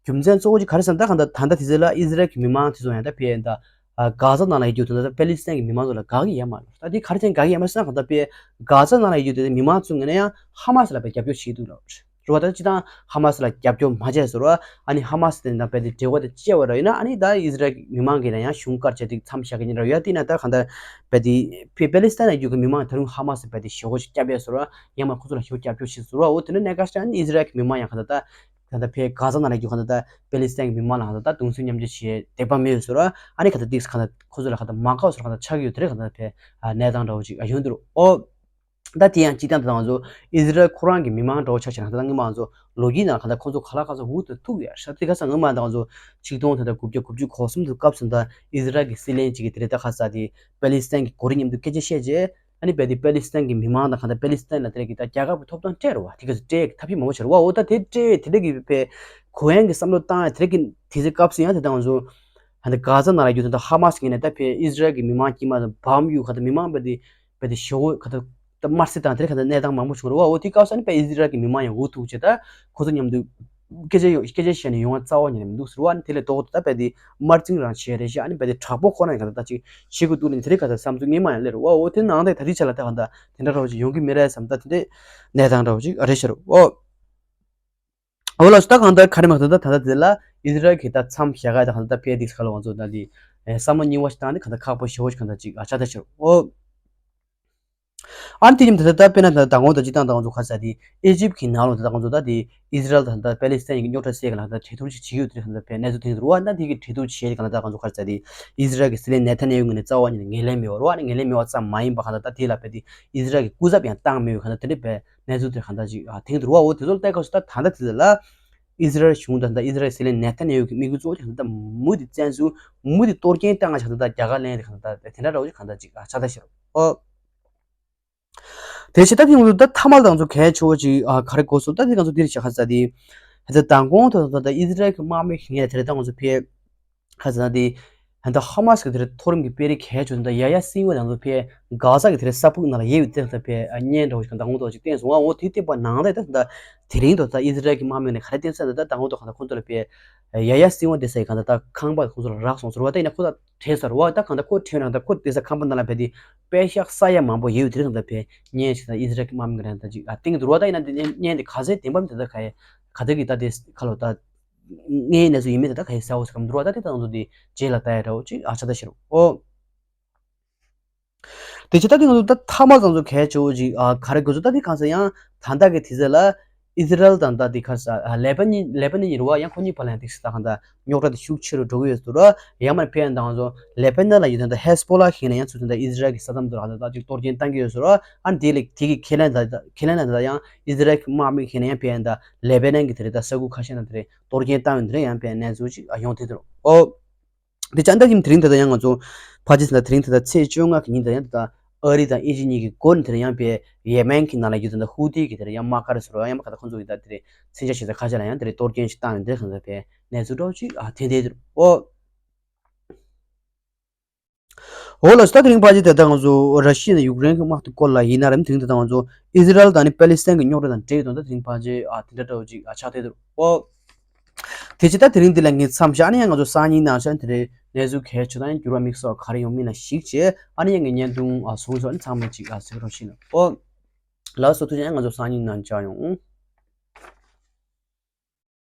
རྒྱུ་མཚན་གཙོ་བོ་ཅིག་ག་རེ་ཟེར་ན་ད་གང་ལྟར་ད་ལྟ་དེ་ཚོ་ལ་ཨི་ཟི་རལ་གྱི་མི་མང་དེ་ཚོ་ཡང་ད་ཕེ་ཡིན་ད་གྷ་ཟ་ནང་ལ་ཡོད་རྒྱུ་དེ་ད་པེ་ལི་སི་ཐན་གྱི་མི་མང་ཚོ་ལ་དགའ་གི་ཡོད་མ་རེད་ད་དེ་ག་རེ་བྱས་ནས་དགའ་གི་ཡོད་མ་རེད་ཟེར་ན་གང་ལྟར་ཕེ་གྷ་ཟ་ནང་ལ་ཡོད་རྒྱུ་དེ་མི་མང་ཚོ་ངོས་ནས་ཡང་ཧ་མ་སི་ལ་ཕེ་རྒྱབ་སྐྱོར་བྱེད་འདུག་ལ། རེད་བ། ད་སྤྱི་བཏང་ཧ་མ་སི་ལ་རྒྱབ་སྐྱོར་མ་བྱས་ཟེར་བ། ཨ་ནི་ཧ་མ་སི་དེ་དང་རྦད་དེ་འབྲེལ་བ་དེ་བཅད་པ་ར་ཡིན་ན་ཨ་ནི་ད་ཨི་ཟི་རལ་གྱི་མི་མང་གིས་ལ་ཡང་གཞུང་བཀའ་བཅད་དེ་མཚམས་བཞག་གི་ཡིན་ར་ཡ་དེ་ན་ད་གང་ལྟར་རྦད་དེ་ཕི་པེ་ལི་སི་ཐན་ལ་ཡོད་ཀྱི་མི་མང་ད་རུང་ཧ་མ་སི་རྦད་དེ་ཞེ་པོ་ཞིག་སྐྱབས་ཡས་ཟེར་བ། ཡང་མ་ཁོ་ཚོ་ལ་ཞེ་པོ་རྒྱབ་སྐྱོར་བྱེད་ཟེར་བ། འོ་དེ་ནི་གནད་འགག་ཞིག་ཨ་ནི་ཨི་ཟི་རལ་གྱི་མི་མང་ཡང་གང་ལྟར་ད་གང་ལྟར་ཕི་གྷ་ཟ་ནང་ལ་ཡོད་གང་ལྟར་ད་པེ་ལི་སི་ཐན་གྱི་མི་མང་ལ་གང་ལྟར་ད་གདུང་སེམས་མཉམ་སྐྱེད་བྱེད་འདོད་པ་མེད་ཟེར་བ། ཨ་ནི་གང་ལྟར་ཏིག་གང་ལྟར་ཁོ་ཚོ་ལ་གང་ལྟར་མ་དགའ་བ་ཟེར་གང་ལྟར་ཆགས་ཀྱི་ཡོད་དེ་རེད། གང་ལྟར་ཕི་གནས་སྟངས་འདྲ་བོ་ཅིག་ཡོང་འདུག་ཨོ། ད་དེ་ཡང་སྤྱི་བཏང་དང་ང་ཚོ་ཨི་ཟི་རལ་ཁོ་རང་གི་མི་མང་འདྲ་བོ་ཆ་བཞག་ན་ད་ལྟ་སྔོན་མ་ང་ཚོ་ལོ་རྒྱུས་ནང་ལ་གང་ལྟར་ཁོང་ཚོ་ག་ལ་གང་ཚོ་འུ་ཐུག་ཐུག་ཡོད་ཤག་དེ་ག་ས་སྔོན་མ་ད་ང་ཚོ་ཆིག་སྟོང་དང་དགུ་བརྒྱ་དགུ་བཅུ་གོ་གསུམ་དུ་སྐབས་སུ་ད་ཨི་ཟི་རལ་གྱི་སྲིད་བློན་ཅིག་གིས་དེ་རེད་ད་ཁ་ས་དེ་པེ་ལི་སི་ཐན་གྱི་གོ་རིམ་མཉམ་དུ་སྐད་ཆ་བཤད་རྗེས་ཨ་ནི་རྦད་དེ་པེ་ལི་སི་ཐན་གྱི་མི་མང་དང་གང་ལྟར་པེ་ལི་སི་ཐན་ལ་དེ་རེད་གི་ད་རྒྱལ་ཁབ་ཀྱི་ཐོབ་ཐང་སྤྲད་རེད་བ། དེ་ག་ཚོ་སྤྲད་ཐབས་ཤེས་མང་པོ་བྱས་རེད་བ། འོ་ད་དེ་སྤྲད་དེ་རེད་གི་ཕི་གོ་ཡན་གྱི་བསམ་བློ་བཏང་ཡ་དེ་རེད་གི་དེ་ཚོའི་སྐབས་སུ་ཡང་དེ་ད་ང་ཚོ་ད་གྷ་ཟ་ནང་ལ་ཡོད་དེ་ད་ཧ་མ་སི་གི་ནས་ད་ཕི་ཨི་ཟི་རལ་གྱི་མི་མང་དཀྱིལ་མ་དང་བམ་གཡུག་ག་ད་མི་མང་རྦད་དེ་རྦད་དེ་ཞེ་པོ་ག་ད་ད་དམར་གསོད་དང་དེ་རིང་ག་ད་གནས་སྟངས་མང་པོ་བྱུང་རེད་བ། འོ་དེ་སྐབས་སུ་ཨ་ནི་དཔེ་ཨི་ཟི་རལ་གྱི་མི་མང་ཡང་འུ་ཐུག་བྱས་ད་ཁོ་ཚོ་མཉམ་དུ་སྐད་ཆ་ཡོང་སྐད་ཆ་བཤད་ནས་ཡོང་བ་རྩ་བ་ཉིད་ནས་མི་འདུག་ཟེར་བ། ཨ་ནི་དེ་ལས་ལྡོག་ཏུ་ད་རྦད་དེ་དམར་འཛིང་རང་བྱས་རེད་ཤག་ཨ་ནི་རྦད་དེ་དྲག་པོ་ཁོ་རང་ཡང་ག་ད་ད་ཅིག་བྱེད་དགོས་འདུག་ནི་དེ་རིང་ག་ད་བསམ་ཚུལ་སྔོན་མ་ཡང་སླེབས་རེད་བ། འོ་དེ་ནང་དེ་ད་རེས་ཆ་ལ་ད་ག་ད་དེ་འདྲ་འདྲ་བ་ཅིག་ཡོང་གི་མི་རེད་བསམ་ད་དེ་འདྲའི་གནས་སྟངས་འདྲ་བ་ཅིག་རེད་ཤག་རེད་བ། འོ། འོ་ལགས་སོ། ད་གང་ལྟར་ག་རེ་མ་གཏོགས་ད་ད་ལྟ་དེ་ལ་ཨི་ཟི་རལ་གྱིས་ད་མཚམས་བཞག་ག་ད་གང་ལྟར་ཕེ་དིག་ཁ་ལ་ང་ཚོ་ད་དེ་བསམ་བློ་རྙིང་བ་ཞིག་བཏང་ནས་གང་ལྟར་ཁག་པོ་ཞེ་པོ་ཞིག་གང་ལྟར་ཅིག་ཨ་ཆགས་ད་ཕྱིར་འོ། ཨ་ནི་དེ་ཉིན་ད་ལྟ་དཔེར་ན་ད་ལྟ་མདང་དགོང་ད་སྤྱི་བཏང་ད་ང་ཚོ་ཁ་ས་དེ་ཨི་ཇིབ་ཀྱི་ནང་ལོགས་ད་ལྟ་ང་ཚོ་ད་དེ་ཨི་ཟི་རལ་དང་ད་པེ་ལི་སི་ཐན་གྱི་རྙོག་དྲ་སེལ་ག་ལ་ད་གྲོས་བསྡུར་ཞིག་བྱེད་ཀྱི་ཡོད་དེ་གང་ལྟར་ཕེ་གནས་ཚུལ་ཐོན་གྱི་འདུག་རེད་བ། ད་དེ་གི་གྲོས་བསྡུར་བྱེད་དེ་གང་ལྟར་ད་ང་ཚོ་ཁ་ས་དེ་ཨི་ཟི་རལ་གྱི་སྲིད་བློན་ནེ་ཐན་ཡ་ཧུ་ངོས་ནས་རྩ་བ་ཉིད་ནས་ངོས་ལེན་མེད་པ་རེད་བ། ཨ་ནི་ངོས་ལེན་མེད་པ་ཙམ་མ་ཡིན་པ་གང་ལྟར་ད་དེ་ལ་རྦད་དེ་ཨི་ཟི་རལ་གྱི་སྐུ་ཚབ་ཡང་བཏང་མེད་པའི་གང་ལྟར་དེ་འདྲའི་རྦད་གནས་ཚུལ་དེ་གང་ལྟར་ཅིག་ཨ་ཐོན་གྱི་འདུག་རེད་བ། འོ་དེ་ཚོ་ལ་བལྟས་སྐབས་སུ་ད་ད་ལྟ་དེ་ལ་ ཨི་ཟི་རལ་གཞུང་དང་ད་ཨི་ཟི་རལ་སྲིད་བློན་ནེ་ཐན་ཡ་ཧུ་གི་དམིགས་ཡུལ་གཙོ་བོ་དེ་གང་ལྟར་མུ་མཐུད་བཙན་འཛུལ་མུ་མཐུད་གཏོར་སྐྱོན་བཏང་ང་ཆགས་ད་རྒྱ་གར་གླེང་དེ་གང་ལྟར་དེ་འདྲ་འདྲ་བོ་ཅིག་གང་ལྟར་ཅིག་ཆགས་ད་ཤེར། ཨོ། དེ་བྱས་ད་དེ་ང་ཚོ་ད་ཐ་མལ་དང་ཚོ་གལ་ཆེ་བོ་ཅིག་ཨ་ག་རེ་གོ་སོང་ད་དེ་ང་ཚོ་འདིར་བྱ་ཁ་ས་དེ་ད་མདང་དགོང་ཐོག་ད་ཨི་ཟི་རལ་གྱི་དམག་མི་ཁེ་ངས་དེ་རེད་ད་ང་ཚོ་ཕེ་ཁ་ས་དེ་ད་ཧ་མ་སི་གི་དེ་རེད་མཐོ་རིམ་གྱི་དཔོན་རིགས་གལ་ཆེ་བོ་ད་ཡ་ཡ་སིན་ཝ་དང་ཚོ་ཕེ་གྷ་ཟ་གི་དེ་རེད་ས་ཕུག་ནང་ལ་ཡེ་བའི་དེ་ད་ཕེ་བརྙན་འདྲ་བོ་ཞིག་མདང་དགོང་ཐོག་ཅིག་བསྟན་སོང་ཨ་འོ་དེ་བསྟན་པ་ནང་ལ་ད་ད་དེ་རིང་ཐོག་ད་ཨི་ཟི་རལ་གྱི་དམག་མི་ནས་ག་རེ་བསྟན་ས་ད་ད་མདང་དགོང་ཐོག་ག་ད་ཁོང་ཚོ་ལ་ཕེ་ཡ་ཡ་སིན་ཝ་དེ་ས་ཡི་ག་ད་ད་ཁང་པ་ཁོང་ཚོ་ལ་རག་སོང་ཟེར་བ་ད་ཡིན་ན་ཁོ་ད། དྲན་ས་རེད་བ། ད་གང་ལྟར་ཁོ་དྲན་ན་ད་ཁོ་དེ་ས་ཁང་པ་ནང་ལ་བསྡད་དེ་པད་ཤག་ས་ཡ་མང་པོ་ཡོད་དེ་རིང་ད་ཕེ་བརྙན་ཞིག་ད་ཨི་ཟི་རལ་གྱི་དམག་མི་རང་ད་ཅིག་ཨ་སྟེང་དུ་རེད་བ། ད་ཡིན་ན་དེ་བརྙན་དེ་ག་ཚད་བདེན་པ་མི་ད་ད་ག་ཡ་ག་ད་གི་ད་དེ་ཁ་ལོ་ད་ངའི་གནས་ཚུལ་ཡིན་མིན་ད་ད་ག་ཡ་གསལ་བོ་ཟེར་གམ་འདུག་བ། ད་དེ་ད་ང་ཚོ་དེ་རྗེས་ལ་ལྟ་ཡ་འདྲ་བོ་ཅིག་ཨ་ཆགས་ད་ཤེར། ཨོ། དེ་ཆེ་ད་དེ་ང་ཚོ་ད་ཐ་མ་ཚང་ཚོ་གལ་ཆེ་བོ་ཅིག་ཨ་ག་རེ་དགོས་ཚོ་ད་དེ་གང་ཟེར་ཡང་ད་ལྟ་གི་དུས་ཚོད་ལ་ཨི་ཟི་རལ་དང་ད་དེ་ག་ས་ཨ་ལེ་པ་ནི་ལེ་པ་ནི་ཡིན་རུ་བ་ཡང་ཁོ་གཉིས་བར་ལ་ཡང་དེ་ས་ད་གང་ད་རྙོག་དྲ་དེ་ཤུགས་ཆེ་རུ་འགྲོ་གི་ཡོད་ཟེར་ར། ཡང་མར་ཕེ་ཡང་ད་ང་ཚོ་ལེ་པ་ནི་ལ་ཡོད་དོན་ད་ཧེ་སི་པོ་ལ་ཁེ་ནས་ཡང་ཚུལ་དོན་ད་ཨི་ཟི་རལ་གི་ས་མཚམས་དུ་ལ་ད་ད་ཅིག་གཏོར་སྐྱོན་བཏང་གི་ཡོད་ཟེར་ར། ཨ་ནི་དེ་ལས་དེ་གི་ཁེ་ལན་ད་ཁེ་ལན་ད་ད་ཡང་ཨི་ཟི་རལ་གི་དམག་མི་ཁེ་ནས་ཡང་ཕེ་ཡང་ད་ལེ་པ་ནན་གི་དེ་རེད་ད་ས་ཁུལ་ཁ་ཤས་ན་དེ་རེད་གཏོར་སྐྱོན་བཏང་ཡོད་དེ་རེད་ཡང་ཕེ་ཡང་གནས་ཚུལ་ཅིག་ཨ་ཡོང་དེ་དེ་རུ་ཨོ། དེ་ཅང་ད་ཡིན་དེ་རིང་ད་ལྟ་ཡང་ང་ཚོ་ཕ་ཅི་ཟིན་ད་དེ་རིང་ད་ལྟ་ཚེས་བཅོ་ལྔ་གི་ཉིན་ད་ཡང་ད་ལྟ་ཨ་རི་དང་ཨི་ཇི་གཉིས་ཀྱི་སྒོ་ནས་དེ་རིང་ཡང་པའི་ཡེ་མེན་གྱི་ནང་ལ་ཡོད་ད་ལྟ་ཧུ་ཏི་གི་དེ་རིང་ཡང་དམག་སྒར་ཟེར་བ་ཡང་མ་ག་ད་ཁོང་ཚོ་གི་ད་དེ་རིང་མཚོན་ཆ་ཞིག་ད་ཁ་ཤས་ལ་ཡང་དེ་རིང་གཏོར་སྐྱོན་ཞིག་བཏང་ཡོད་དེ་གང་ལྟར་པའི་གནས་ཚུལ་འདྲ་བོ་ཅིག་ཨ་ཐེན་དེ་དེ་རུ་ཨོ། འོ་ལགས་སོ། ད་དེ་རིང་ཕ་ཅི་ད་ལྟ་ང་ཚོ་ར་ཤི་ཡ་ནས་ཡུཀ་རེན་གྱི་དམག་དེ་སྐོར་ལ་ཡིན་ན་རེད་དེ་རིང་ད་ལྟ་ང་ཚོ་ཨི་ཟི་རལ་དང་ནི་པེ་ལི་སི་ཐན་གྱི་རྙོག་དྲ་དང་འབྲེལ་ཡོད་དང་ད་དེ་རིང་ཕ་ཅི་ཨ་དེ་འདྲ་འདྲ་བོ་ཅིག་ཨ་ཆགས་བསྡད་འདུག་ཨོ། དེ་ཕྱི་ད་དེ་རིང་འདི་ལ་ངས་མཚམས་བཞག་ནས་ཡང་ང་ཚོ་སང་ཉིན་ནང་བཞིན་དེ་རིང་གནས་ཚུལ་གལ་ཆེ་དང་འགྱུར་བ་དམིགས་བསལ་ག་རེ་ཡོང་མིན་ལ་གཞིགས་བྱས་ཨ་ནི་ཡང་ངས་བརྙན་ཐུང་ཨ་བཟོས་སོང་ཨ་ནི་ཚང་མས་ཅིག་ཨ་གཟིགས་རོགས་བྱེད་ན་ཨོ། ལགས་སོ་ཐུགས་རྗེ་ཆེ། ང་ཚོ་སང་ཉིན་ནང་མཇལ་ཡོང་།